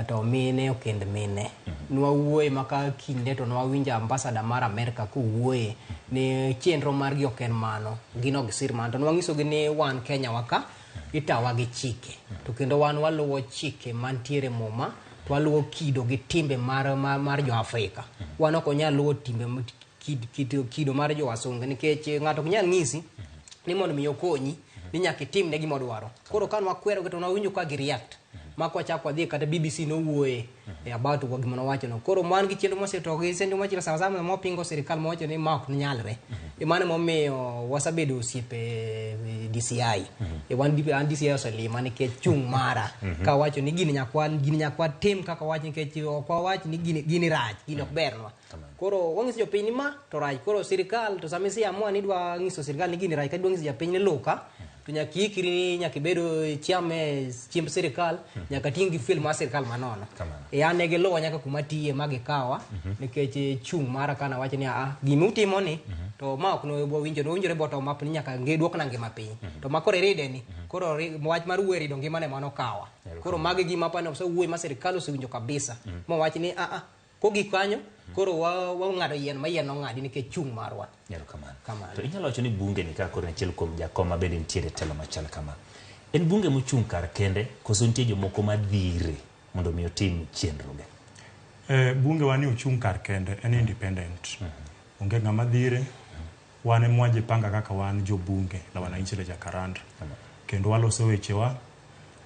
Speaker 11: to mine okend mine. Nwawuoye ma ka kinde to nwawinjo ambassador mar Amerka kowuoye ni chenro margi ok en mano, gin ok gisir mano. To nwang'isogi ni wan Kenya wa ka, itawa gi chike. To kendo wan waluwo chike mantiere Muma, to waluwo kido gi timbe mar jo Afrika. Wan ok wanyal luwo timbe kido mar jo wasungu nikech ng'ato ok nyal ng'isi ni mondo mi okonyi ni nyaka itimne gima odwaro. Koro ka nwakwero gi to nwawinjo ka gi react. Ma kwachako wadhi kata BBC nowuoye e about gima nowachono. Koro wan gi chenro moseto gi chenro machielo sama sama mopingo sirikal mowacho ni ma ok nyalre. E mano momiyo wasebedo osiepe DCI. E wan an DCI oselima nikech chung' mara ka wacho ni gini nyaka wan gini nyaka watim kaka wach nikech ok wawach ni gini gini rach gini ok bernwa. Koro wang'iso jopiny ni ma to rach. Koro sirikal to sama isiamua ni idwa ng'iso sirikal ni gini rach kata idwa ng'iso japiny ni luka to nyaka iikri ni nyaka ibed chiame chiemb sirikal nyaka ting' gi fuel mar sirikal manono. E an ne giluwa nyaka kuma atiye ma gikawa nikech chung' mara kana wacho ni aa gima utimo ni to ma ok nowinjo nowinjore bottom up ni nyaka nge duokna ngima piny. To ma koro iride ni koro wach mar wuoyo rido ngimane mano kawa. Koro magi gima apani osewuoyo ma sirikal osewinjo kabisa mowach ni aa kogik kanyo koro wang'ado yien ma yien nong'adi nikech chung' marwa.
Speaker 1: Erokamano.
Speaker 11: Kamano.
Speaker 1: To inyalo wacho ni bunge ni kaka koro en achiel kuom jakom ma bende nitiere e telo machal kama. En bunge mochung' kar kende koso nitie jomoko madhire mondo mi otim chenroge?
Speaker 28: Bunge wa ni ochung' kar kende, en independent. Onge ng'ama dhire, wan ema wajipanga kaka wan jobunge la wananchi la Jacaranda. Kendo waloso wechewa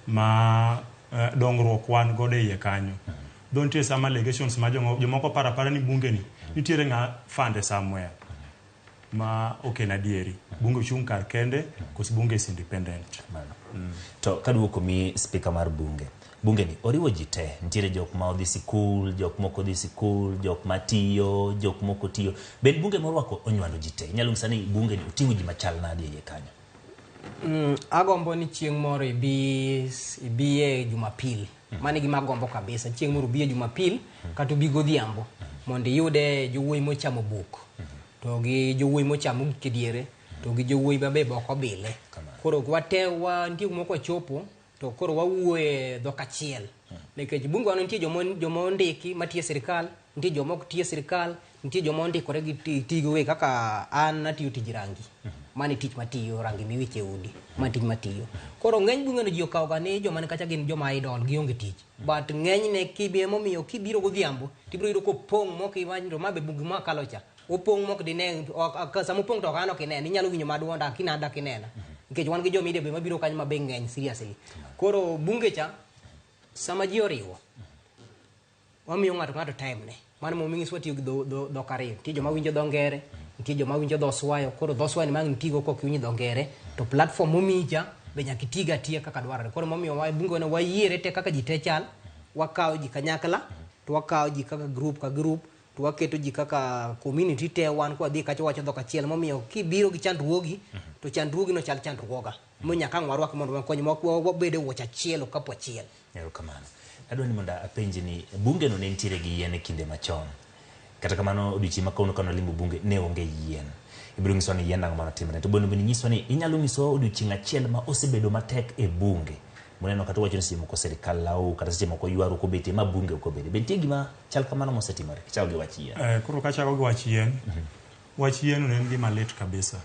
Speaker 28: ma dongruok wan godo e iye kanyo. Though nitie some allegations ma jomoko paro apara ni bunge ni nitiere ng'a fande somewhere ma ok en adieri. Bunge ochung' kar kende koso bunge is independent.
Speaker 1: To kaduoko mi spika mar bunge, bunge ni oriwo ji te, nitiere jok ma odhi sikul, jok moko odhi sikul, jok matiyo, jok moko tiyo. Bende bunge morwako onywando ji te. Inyalo nyisa ni bunge ni oting'o ji machal nade e iye kanyo?
Speaker 11: Agombo ni chieng' moro ibi ibi e Jumapil. Mano e gima agombo kabisa. Chieng' moro ubi e Jumapil kata ubi godhiambo mondo iyude jowuoyi mochamo buk to gi jowuoyi mochamo gik e diere to gi jowuoyi ma be ok obile. Koro wate wa nitie kumoro kwachopo to koro wawuoye dhok achiel. Nikech bunge wa nitie joma ondiki matiyo e sirikal, nitie joma ok ti e sirikal, nitie joma ondikore gi tijgi giwegi kaka an atiyo tij rangi. Mano e tich matiyo, rangi miwicho e udi. Mano e tich matiyo. Koro ng'eny bunge no ji okawo ga ni joma ni kacha gin joma idle, gionge tich. But ng'enyne kibi emomiyo kibiro godhiambo tibiro yudo kopong' mok iwach to ma be gima kalo cha. Opong' mok dine, sama opong' to ok an ok inene, inyalo winjo ma duonda kinada dak inena. Nikech wan gi jo media be mabiro kanyo ma be ng'eny seriously. Koro bunge cha sama ji oriwo wamiyo ng'ato ng'ato time ne. Mano momiyo ng'is watiyo gi dhok ariyo. Nitie joma winjo dho ngere, nitie joma winjo dho swayo. Koro dho swayo ni ma ang' itigo kok iwinjo dho ngere, to platform momiyi cha be nyaka itigo atiya kaka dwarore. Koro momiyo wa bunge ne wayiere te kaka ji te chal, wakawo ji kanyakla, to wakawo ji kaka group ka group, to waketo ji kaka community te wan kwadhi kacha wacho dhok achiel. Momiyo kibiro gi chandruogi, to chandruogi no chal chandruoga. Momiyo nyaka ang' warwak mondo wakony wabed e wuoch achiel, okapu achiel.
Speaker 1: Erokamano. Adwa ni mondo apenji ni bunge no ne nitiere gi yien e kinde machon. Kata kamano odiochieng' ma kawuono kane walimo bunge ne onge yien. Ibiro nyisowa ni yien ang'o manotimre. To bende nyiswa ni inyalo nyisowa odiochieng' achiel ma osebedo matek e bunge. Muneno kata uwacho ni seche moko sirikal law kata seche moko ywaruok obetie ma bunge ok obede. Be nitie gima chal kamano mosetimore? Kichako gi wach yien.
Speaker 28: Koro kachako gi wach yien, wach yien no en gima lit kabisa.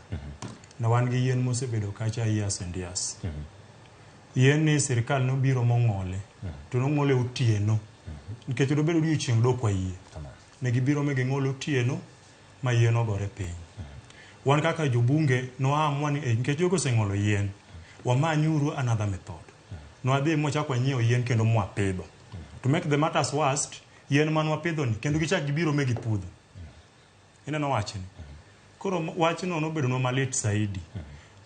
Speaker 28: Na wan gi yien mosebedo kacha years and years. Yien ni sirikal nobiro mong'ole, to nong'ole otieno. Nikech dobedo odiochieng' dok wayie. Ne gibiro mi ging'ole otieno ma yien ogore piny. Wan kaka jobunge noamua ni nikech jogo oseng'olo yien, wamanyuru another method. Nwadhi mwachako wanyiewo yien kendo mwapidho. To make the matters worst, yien mane wapidho ni kendo gichak gibiro mi gipudho. Ineno wachni? Koro wachno nobedonwa malit saidi.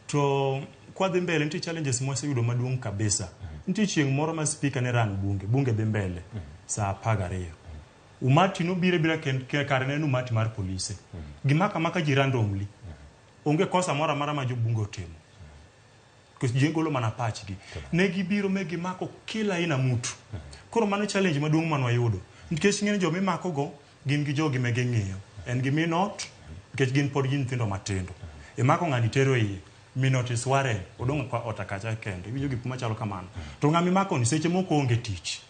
Speaker 28: To kwadhi mbele nitie challenges mwaseyudo maduong' kabisa. Nitie chieng' moro ma speaker ne ran bunge, bunge dhi mbele saa 12. Umati nobiro abira kare ne en umati mar polise. Gimako amaka ji randomly. Onge kosa moro amora ma jobunge otimo. Nikech ji golo mana pachgi. Ne gibiro me gimako kila aina mutu. Koro mano challenge maduong' mane wayudo. Nikech ng'eny joma imako go gin gi jogi me ging'iyo. En gi min ot, nikech gin pod gin nyithindo matindo. Imako ng'ani tero iye. Min ot is worried. Odong' kwa ot kacha kende. Iwinjo gik machalo kamano. To ng'ama imako ni seche moko onge tich.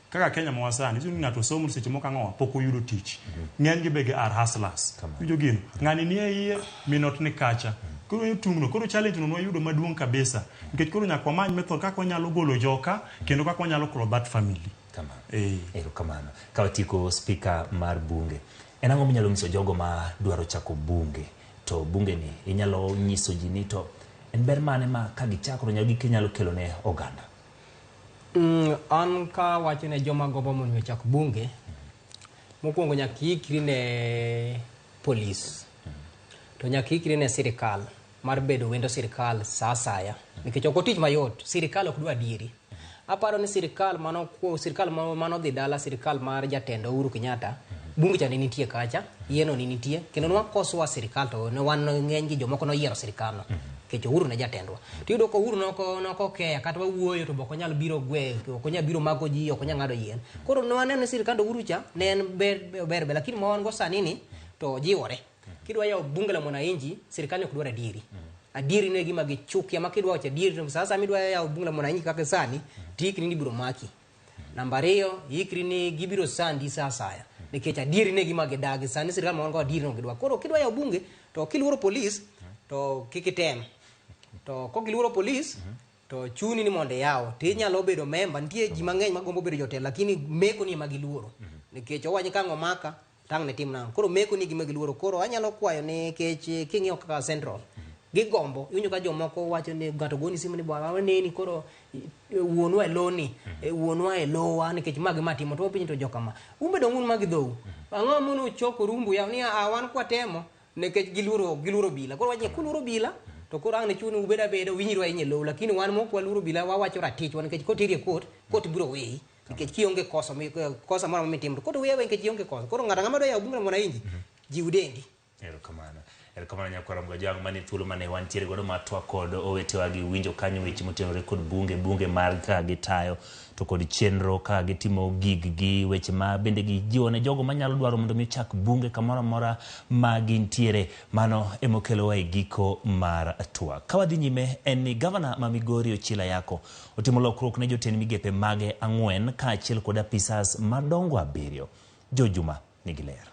Speaker 28: Kaka Kenya ma wasani, iwinjo ni ng'ato somo seche moko ang'o pok oyudo tich. Ng'eny gi be gi are hustlers. Iwinjo gino. Ng'ani ni e iye, min ot ni kacha. Koro e tungno, koro challenge no nwayudo maduong' kabisa. Nikech koro nyaka wamany method kaka wanyalo golo joka, kendo kaka wanyalo klo that family.
Speaker 1: Erokamano. Ka watieko speaker mar bunge, en ang'o minyalo nyiso jogo ma dwaro chako bunge? To bunge ni inyalo nyiso ji ni to en ber mane ma ka gichako to ginyalo kelo ne oganda?
Speaker 11: An ka wacho ne joma gombo mondo ochak bunge, mokwongo nyaka iikri ne polis, to nyaka iikri ne sirikal mar bedo wendo sirikal sa asaya, nikech ok otich mayot. Sirikal ok dwa adieri. Aparo ni sirikal mano sirikal mano dhi dala, sirikal mar jatend Uhuru Kenyatta, bunge cha ne nitie kacha, yieno ne nitie, kendo nwakosowa sirikal, to ne wan ng'eny gi jomoko noyiero sirikal no nikech Uhuru ne jatendwa. To iyudo ka Uhuru noko okeya, kata wawuoyo to ok onyal biro gwe, ok onyal biro mako ji, ok onyal ng'ado yien. Koro ne waneno ni sirikand Uhuru cha ne en ber ber ber, lakini ma wan go sani ni to jiwore. Kidwa yawo bunge la mwananchi, sirikal ok dwar adieri. Adieri ne gima gichukia, ma kidwa wacho adieri to sasa midwa yawo bunge la mwananchi kaka sani, tiikri ni ibiro maki. Namba ariyo, ikri ni gibiro sandi sa asaya, nikech adieri ne gima gidagi. Sani sirikal ma wan go adieri no gidwa. Koro kidwa yawo bunge to kiluoro polis to kik item. To kokiluoro polis to chuni ni mondo iyaw, to inyalo bedo memba. Nitie ji mang'eny magombo bedo jotelo, lakini meko ni ema giluoro, nikech owacho ka ang' omaka tang' ne tim nang'o. Koro meko ni gima giluoro. Koro anyalo kwayo nikech king'iyo kaka Central gigombo, iwinjo ka jomoko wacho ni ng'ato goni simu ni bwana waneni, koro wuonwa e loni, wuonwa e lowa, nikech ma gima timo to wapinjo to jokama un be dong' un magi dhou ang'o mono uchoko rumbu yaw ni a wan kwatemo, nikech giluoro bila. Koro wach ni kuluoro bila to koro ang' ne chuni ubed abeda winjru ahinya e lowo, lakini wan mok waluoro bila, wawacho ratichwa, nikech koteri e court, court biro weyi nikech kionge kosa kosa moro amora mitimo to court weyi aweya nikech ionge kosa. Koro ng'ato ang'ama dwa yawo bunge la mwananchi, jiw dendi.
Speaker 1: Erokamano. Erokamano nyakwara Mgajwang', mane thuolo mane wantiere godo mar twak kod owetewa gi winjo kanyo weche motenore kod bunge mar kaka gitayo to kod chenro kaka gitimo gig gi weche ma bende gijiwo ne jogo manyalo dwaro mondo mi ochak bunge kamoro amora ma gintiere. Mano emokelowa e giko mar twak. Ka wadhi nyime en ni gavana ma Migori Ochilo Ayako otimo lokruok ne jotend migepe mage 4 kaachiel kod apisas madongo 7. George Juma nigi ler.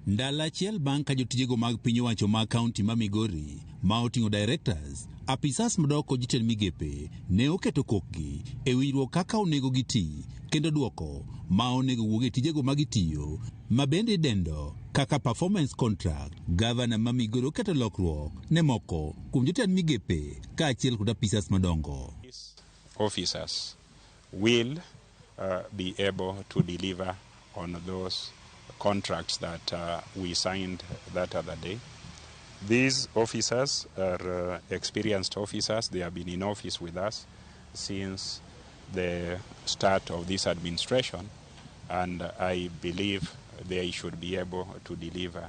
Speaker 3: Ndalo achiel bang' ka jotijego mag piny owacho mag kaunti ma Migori ma oting'o directors, apisas madongo kod jotend migepe ne oketo kokgi e winjruok kaka onego giti kendo duoko ma onego wuog e tijego ma gitiyo ma bende idendo kaka performance contract. Gavana ma Migori oketo lokruok ne moko kuom jotend migepe kaachiel kod apisas madongo.
Speaker 13: Officers will be able to deliver on those contracts that we signed that other day. These officers are experienced officers. They have been in office with us since the start of this administration, and I believe they should be able to deliver.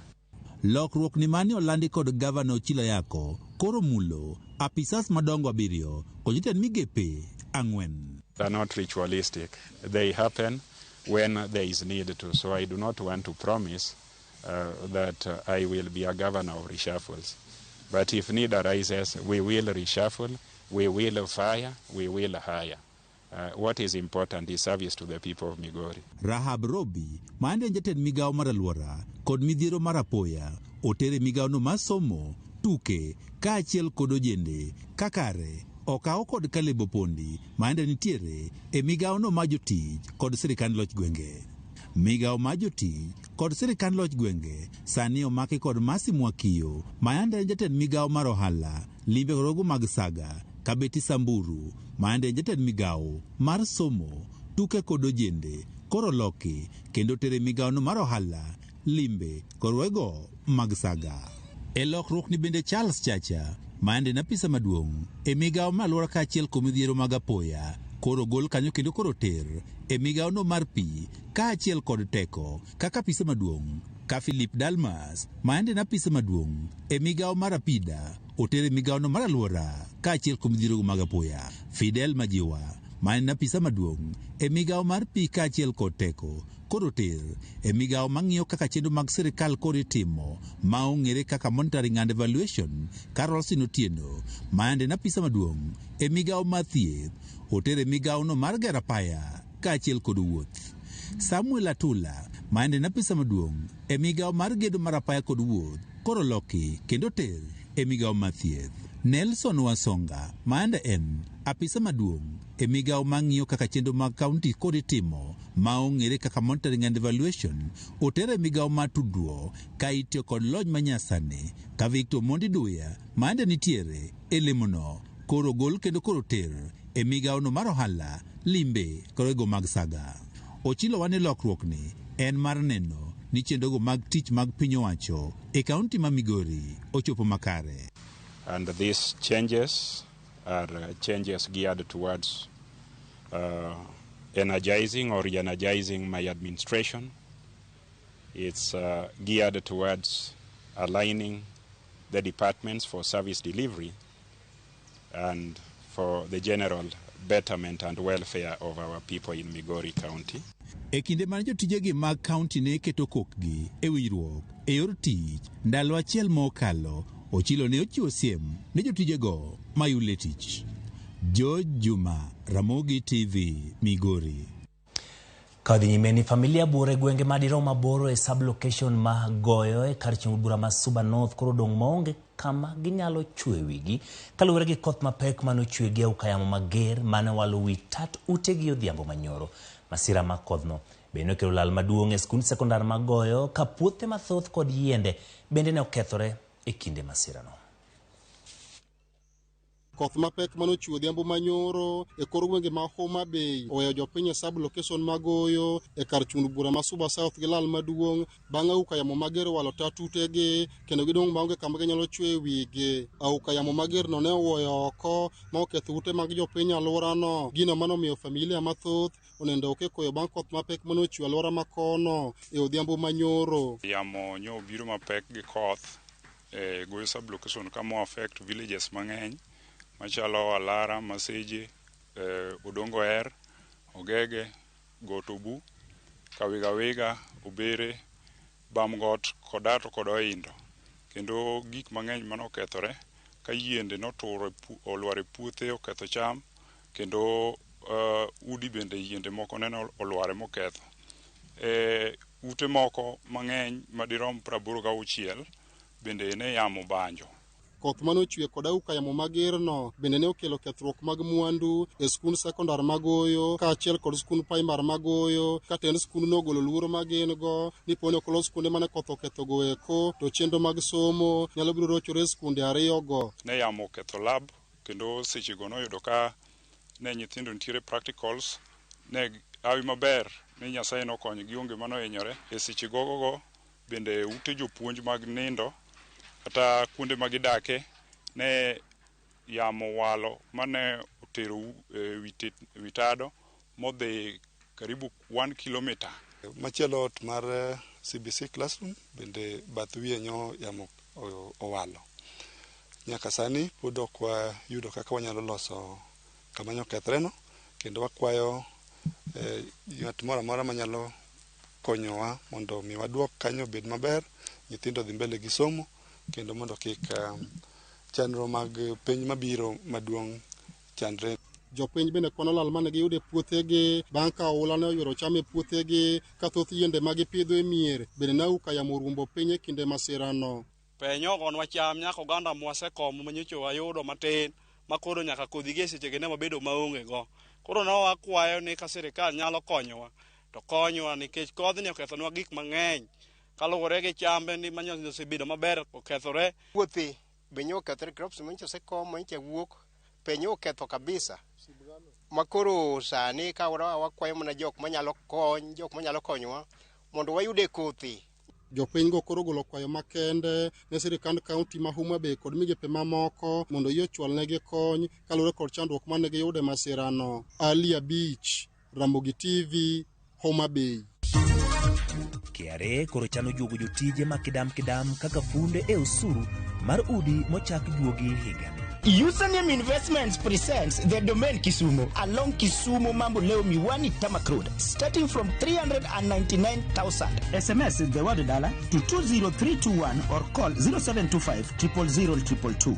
Speaker 3: Lokruok ni mane olandi kod gavana Ochilo Ayako koro mulo apisas madongo 7 kod jotend migepe 4.
Speaker 13: They are not ritualistic. They happen when there is need to. So I do not want to promise that I will be a governor of reshuffles. But if need arises, we will reshuffle, we will fire, we will hire. What is important is service to the people of Migori.
Speaker 3: Rahab Robi, ma en jatend migawo mar alwora kod midhiero mar apoya, otere migawono mar somo, tuke kaachiel kod ojende kakare okaw kod Caleb Opondi ma ende nitiere e migawono mar jotich kod sirikand loch gwenge. Migawo mar jotich kod sirikand loch gwenge sani omaki kod Mercy Mwakio ma yande en jatend migawo mar ohala, limbe kod rogo mag saga, Kabeti Samburu ma yande en jatend migawo mar somo, tuke kod ojende koro loki kendo tere migawono mar ohala, limbe kod rogo mag saga. E lokruok ni bende Charles Chacha ma yande en apisa maduong' e migawo mar alwora kaachiel kod midhiero mag apoya koro gol kanyo kendo koro ter e migawono mar pi kaachiel kod teko kaka apisa maduong' ka Philip Dalmas ma yande en apisa maduong' e migawo mar apida oter e migawono mar alwora kaachiel kod midhiero mag apoya. Fidel Majiwa ma en apisa maduong' e migawo mar pi kaachiel kod teko koro ter e migawo mang'iyo kaka chenro mag sirikal koro itimo ma ong'ere kaka monitoring and evaluation. Carol Otieno ma yande en apisa maduong' e migawo mar thieth oter e migawono mar gero apaya kaachiel kod wuoth. Samuel Atula ma yande en apisa maduong' e migawo mar gedo mar apaya kod wuoth koro loki kendo ter e migawo mar thieth. Nelson Wasonga ma yande en apisa maduong' e migawo mang'iyo kaka chenro mag kaunti koro itimo ma ong'ere kaka monitoring and evaluation oter e migawo mar tudruok ka itiyo kod lony manyasani ka Victor Mondi Duya ma yande nitiere e lemono koro gol kendo koro ter e migawono mar ohala, limbe kod wego mag saga. Ochilo wa ni lokruokni en mar neno ni chenrogo mag tich mag piny owacho e kaunti ma Migori ochopo makare.
Speaker 13: And these changes are changes geared towards energizing or re-energizing my administration. It's geared towards aligning the departments for service delivery and for the general betterment and welfare of our people in Migori County.
Speaker 3: E kinde mane jotijegi mag kaunti ne keto kokgi e winjruok e yor tich ndalo achiel mokalo, Ochilo ne ochiwo siem ne jotijego mayule tich. George Juma, Ramogi TV, Migori.
Speaker 1: Ka dhi nyime ni familia buore gwenge madirom 8 e sub-location ma Goyo e kar chung' bura ma Suba North koro odong' maonge kama ginyalo chwe wigi kaluwore gi koth mapek manochwe gi auka yamo mager mane owalo wi tat utegi odhiambo manyoro. Masira ma kodhno bende nokelo lal maduong' e skund sekondar ma Goyo ka puothe mathoth kod yiende bende ne okethore e kinde masirano.
Speaker 4: Koth mapek manochwe odhiambo manyoro e kor gwenge ma Homa Bay oweyo jopiny e sub-location ma Goyo e kar chung' bura ma Suba South gi lal maduong' bang' auka yamo mager owalo tat utegi kendo gidong' maonge kama ginyalo chwe wigi. Auka yamo mager no ne owuoyo oko ma oketho ute mag jopiny alworano, gino manomiyo familia mathoth onendo oko e koyo bang' koth mapek manochwe alwora makono e odhiambo manyoro.
Speaker 13: Yamo nyo obiro mapek gi koth e Goyo sub-location kama affect villages mang'eny machalo Alara, Maseje, Odongo Er, Ogege, Gotobu, Kawigawiga, Obere, Bamgot, Kodato kod Oindo. Kendo gik mang'eny manokethore ka yiende noturo olwar e puothe oketho cham kendo udi bende yiende moko nene olware moketho. Ute moko mang'eny madirom 86 bende ne yamo banjo.
Speaker 4: Koth manochwe kod auka yamo mager no bende ne okelo kethruok mag mwandu e skund sekondar ma Goyo kaachiel kod skund primar ma Goyo ka tend skund nogolo luoro ma gin go ni poni ok olos kuonde mane koth oketho go eko to chenro mag somo nyalo biro rochore e skunde ariyogo.
Speaker 13: Ne yamo oketho lab kendo sechego noyudo ka ne nyithindo nitiere practicals ne hawi maber ni Nyasaye nokonyo gionge manohinyore e seche gogogo bende ute jopuonj mag nindo kata kuonde ma gidake ne yamo walo mane otero wi tado modhi karibu 1 kilometer.
Speaker 6: Machielo ot mar CBC classroom bende bath wiye nyo yamo owalo. Nyaka sani pod ok wayudo kaka wanyalo loso kama nyo okethreno kendo wakwayo ng'at moro amora manyalo konyowa mondo mi waduok kanyo obed maber, nyithindo dhi mbele gi somo kendo mondo kik chenro mag penj mabiro maduong' chandre.
Speaker 4: Jopiny bende kwano lal mane giyudo e puothegi bang' ka oula ne oywero cham e puothegi ka thoth yiende ma gipidho e mier bende ne auka yamo orumbo piny e kinde masirano.
Speaker 14: Pe nyogonwa cham nyaka oganda mwasekomo manyocha wayudo matin makoro nyaka kodhi gi e sechegi ne wabedo maonge go. Koro ne wakwayo ni ka sirikal nyalo konyowa to konywa nikech kodhni okethonwa gik mang'eny kaluwore gi chambe ni manyocha osebedo maber okethore.
Speaker 15: Puothe be nyo okethore, crops manyocha osekom manyocha wuok pe nyo oketho kabisa. Makoro sani ka wakwayo mana jok manyalo kony, jok manyalo konyowa mondo wayude kothe.
Speaker 4: Jopiny go koro ogolo kwayo makende ne sirikand kaunti ma Homa Bay kod migepe mamoko mondo oyie ochwalnegi kony kaluwore kod chandruok mane giyudo e masirano. Ali Abich, Ramogi TV, Homa Bay.
Speaker 1: KRA koro chano juogo jotije ma kidam kidam kaka funde e osuru mar udi mochak juogi higa.
Speaker 16: Username Investments presents the Domain Kisumu along Kisumu Mamboleo Miwani Tarmac Road, starting from 399,000.
Speaker 18: SMS the word dollar to 20321 or call 0725 000 222.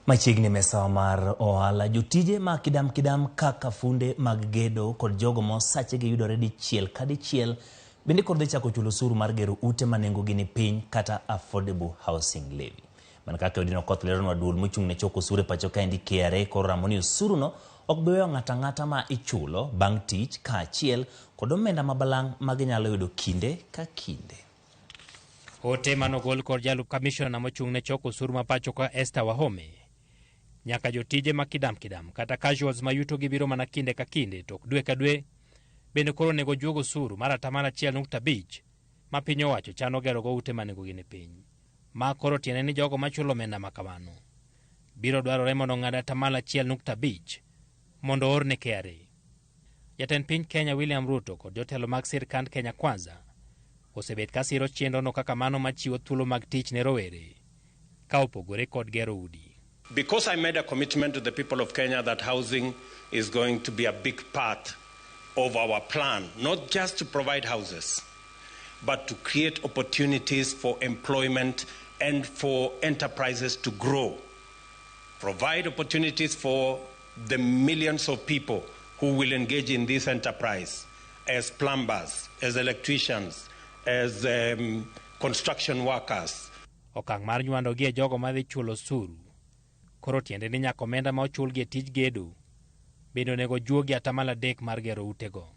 Speaker 1: Machiegni mesa mar ohala, jotije ma kidam kidam kaka funde mag gedo kod jogo ma osachegi yudore dichiel ka dichiel bende koro dhi chako chulo osuru mar gero ute ma nengogi ni piny kata affordable housing levy. Mana kaka Odino Okoth leronwa duol mochung' ne choko osuru e pacho kaendi KRA koro ramo ni osuruno ok bi weyo ng'ato ang'ata ma ichulo bang' tich kaachiel kod omenda ma balang' ma ginyalo yudo kinde ka kinde.
Speaker 2: Ote manogol kod jalup kamishona mochung' ne choko osuru ma pacho ka Esther Wahome. Nyaka jotije ma kidam kidam kata casuals ma yuto gi biro mana kinde ka kinde to ok dwe ka dwe bende koro onego juog osuru mar 1.5% ma piny owacho chano gerogo ute ma nengogi ni piny. Ma koro tiende ni jogo machulo omenda ma kamano biro dwarore mondo ong'ad 1.5% mondo oor ne KRA. Jatend piny Kenya William Ruto kod jotelo mag sirkand Kenya Kwanza osebet ka siro chenrono kaka mano machiwo thuolo mag tich ne rowere ka opogore kod gero udi.
Speaker 7: Because I made a commitment to the people of Kenya that housing is going to be a big part of our plan, not just to provide houses, but to create opportunities for employment and for enterprises to grow. Provide opportunities for the millions of people who will engage in this enterprise as plumbers, as electricians, as construction workers.
Speaker 2: Okang' mar nywando gi e jogo madhi chulo osuru koro tiende ni nyaka omenda ma ochulgi e tij gedo bende onego juogi 3% mar gero utego.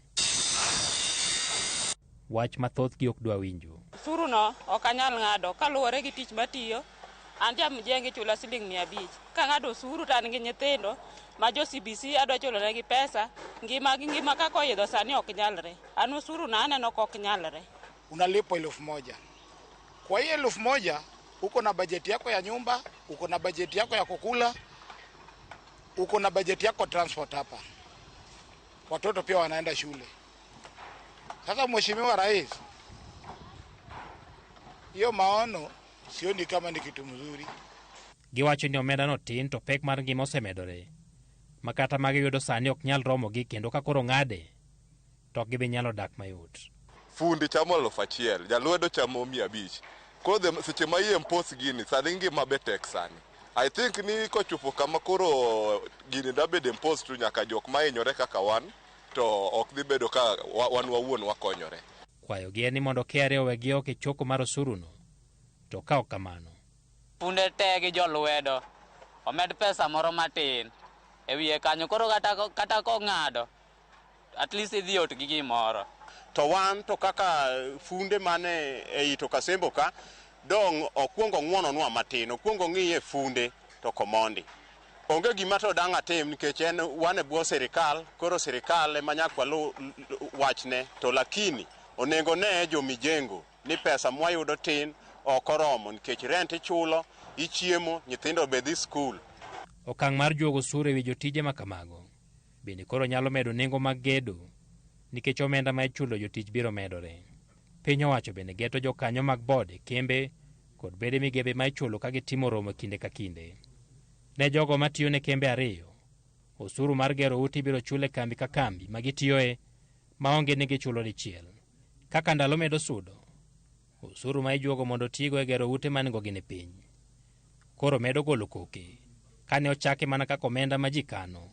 Speaker 2: Wach ma thothgi ok dwa winjo.
Speaker 17: Osuru no ok anyal ng'ado kaluwore gi tich matiyo. An ja mjengo ichula siling 500. Kang'ado osuru to an gi nyithindo ma jo CBC adwa chulo negi pesa, ngima gi ngima kaka oidho sani ok nyalre. An osuru na aneno ka ok nyalre.
Speaker 19: Unalipwa 1000. Kwa hiyo 1000 uko na bajeti yako ya nyumba, uko na bajeti yako ya kukula, uko na bajeti yako transport hapa. Watoto pia wanaenda shule. Sasa Mheshimiwa Rais, hiyo maono sioni kama ni kitu mzuri.
Speaker 2: Giwacho ni omenda no tin to pek mar ngima osemedore. Ma kata magiyudo sani ok nyal romogi kendo ka koro ng'ade to ok gibi nyalo dak mayot.
Speaker 20: Fundi chamo 1000, jalwedo chamo 500. Koro seche ma iimpose gini, sani ngima be tek sani. I think ni kochopo kama koro gini da bedo imposed to nyaka jok ma hinyore kaka wan, to ok dhi bedo ka wan wawuon wakonyore.
Speaker 2: Kwayogi en ni mondo KRA owegi oko e choko mar osuruno, to ka ok kamano.
Speaker 21: Funde te gi jolwedo omed pesa moro matin e wiye kanyo koro kata kong'ado at least idhi ot gi gimoro.
Speaker 22: To wan to kaka funde mane ei to Kasembo ka dong okuongo ng'wononwa matin, okuongo ng'iye funde to komondi. Onge gima to dang' atim nikech en wan e bwo sirikal, koro sirikal ema nyaka walu wachne, to lakini onego ne jomijengo ni pesa mwayudo tin ok oromo nikech rent ichulo, ichiemo, nyithindo be dhi skul.
Speaker 2: Okang' mar juogo osuru ewi jotije ma kamago bende koro nyalo medo nengo mag gedo nikech omenda ma ichulo jotich biro medore. Piny owacho bende geto jokanyo mag bod e kembe kod bede migepe ma ichulo ka gitimo romo kinde ka kinde. Ne jogo matiyo ne kembe ariyo, osuru mar gero ute ibiro chul e kambi ka kambi ma gitiyoe maonge ni gichulo dichiel. Kaka ndalo medo sudo, osuru ma ijuogo mondo otigo e gero ute ma nengogi ni piny koro medo golo koke kane ochake mana kaka omenda ma ji kano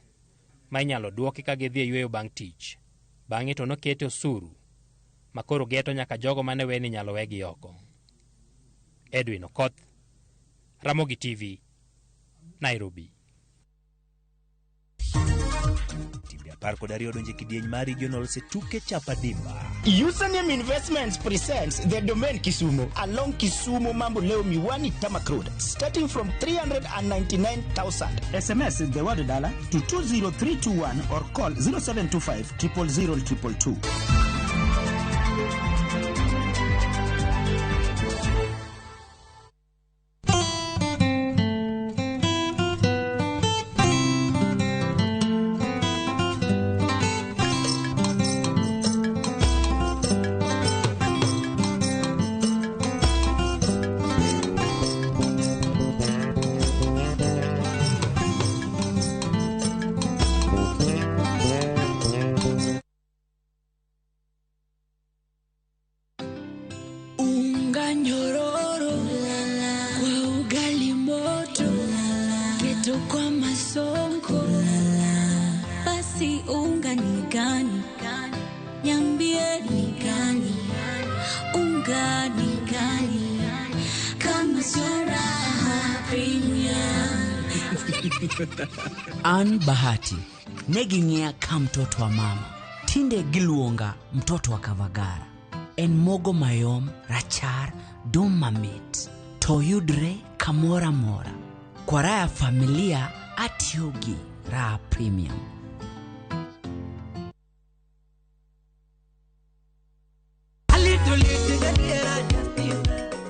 Speaker 2: ma inyalo duoki ka gidhi e yweyo bang' tich. Bang'e to nokete osuru ma koro geto nyaka jogo mane we ni inyalo wegi oko. Edwin Okoth, Ramogi TV, Nairobi.
Speaker 1: Timbe 12 donje kidieny mar regional e tuke Chapadimba.
Speaker 16: Username Investments presents The Domain Kisumu along Kisumu Mambo Leo Miwani Tamak Road, starting from 399,000. SMS the word dollar to 20321 or call 0725 000 222.
Speaker 23: Unga nyororo kwa ugali moto, keto kwa masonko. Basi unga ni gani? Niambie ni gani? Unga ni gani? Kama sio raha
Speaker 5: An Bahati, ne ging'iya ka mtoto wa mama. Tinde giluonga mtoto wa Kavagara. En mogo mayom, rachar, dum mamit. To yudre kamoro amora. Kwa raha ya familia atiyo gi Raha Premium.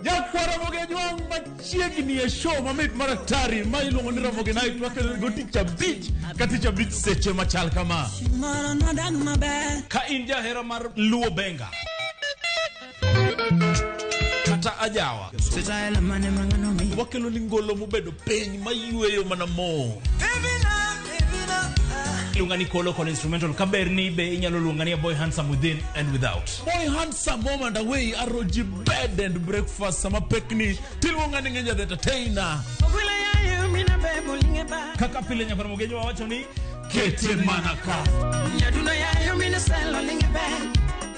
Speaker 8: Nyakwara Ramogi machiegni e show mamit mar atari ma iluongo ni Ramogi Night wakelo go tich abich ka tich abich seche machal kama. Ka in jahera mar Luo Benga kata ajawa wakelo ni ngolo mobedo piny mayweyo mana mo.
Speaker 1: Iluonga ni Kolo kod instrumental kaber ni be inyalo luonga ni a boy handsome within and without.
Speaker 8: Boy handsome home and away aroji bed and breakfast sama pekni tiluonga ni Ngenja the entertainer.
Speaker 1: Kaka pile nyakwar Ramogi wawacho ni kete mana ka.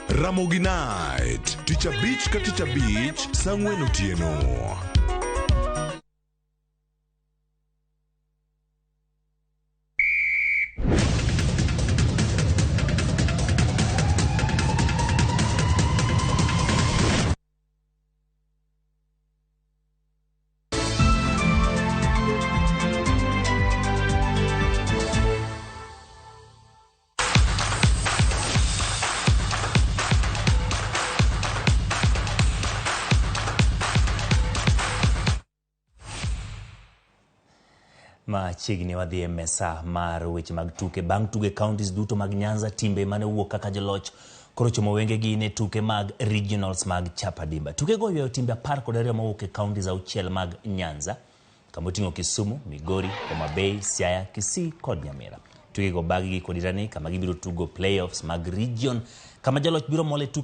Speaker 9: Ramogi Night, tich abich ka tich abich, saa ang'wen otieno.
Speaker 1: Machiegni wadhi e mesa mar weche mag tuke. Bang' tuge counties duto mag Nyanza, timbe mane owuok kaka joloch koro chomo wengegi ne tuke mag regionals mag Chapadimba. Tukego oywayo timbe 12 mowuok e counties 6 mag Nyanza, kama oting'o Kisumu, Migori, Homa Bay, Siaya, Kisii kod Nyamira. Tukego bag gi kod Irani kama gibiro tugo playoffs mag region, kama jaloch biro mol e tuke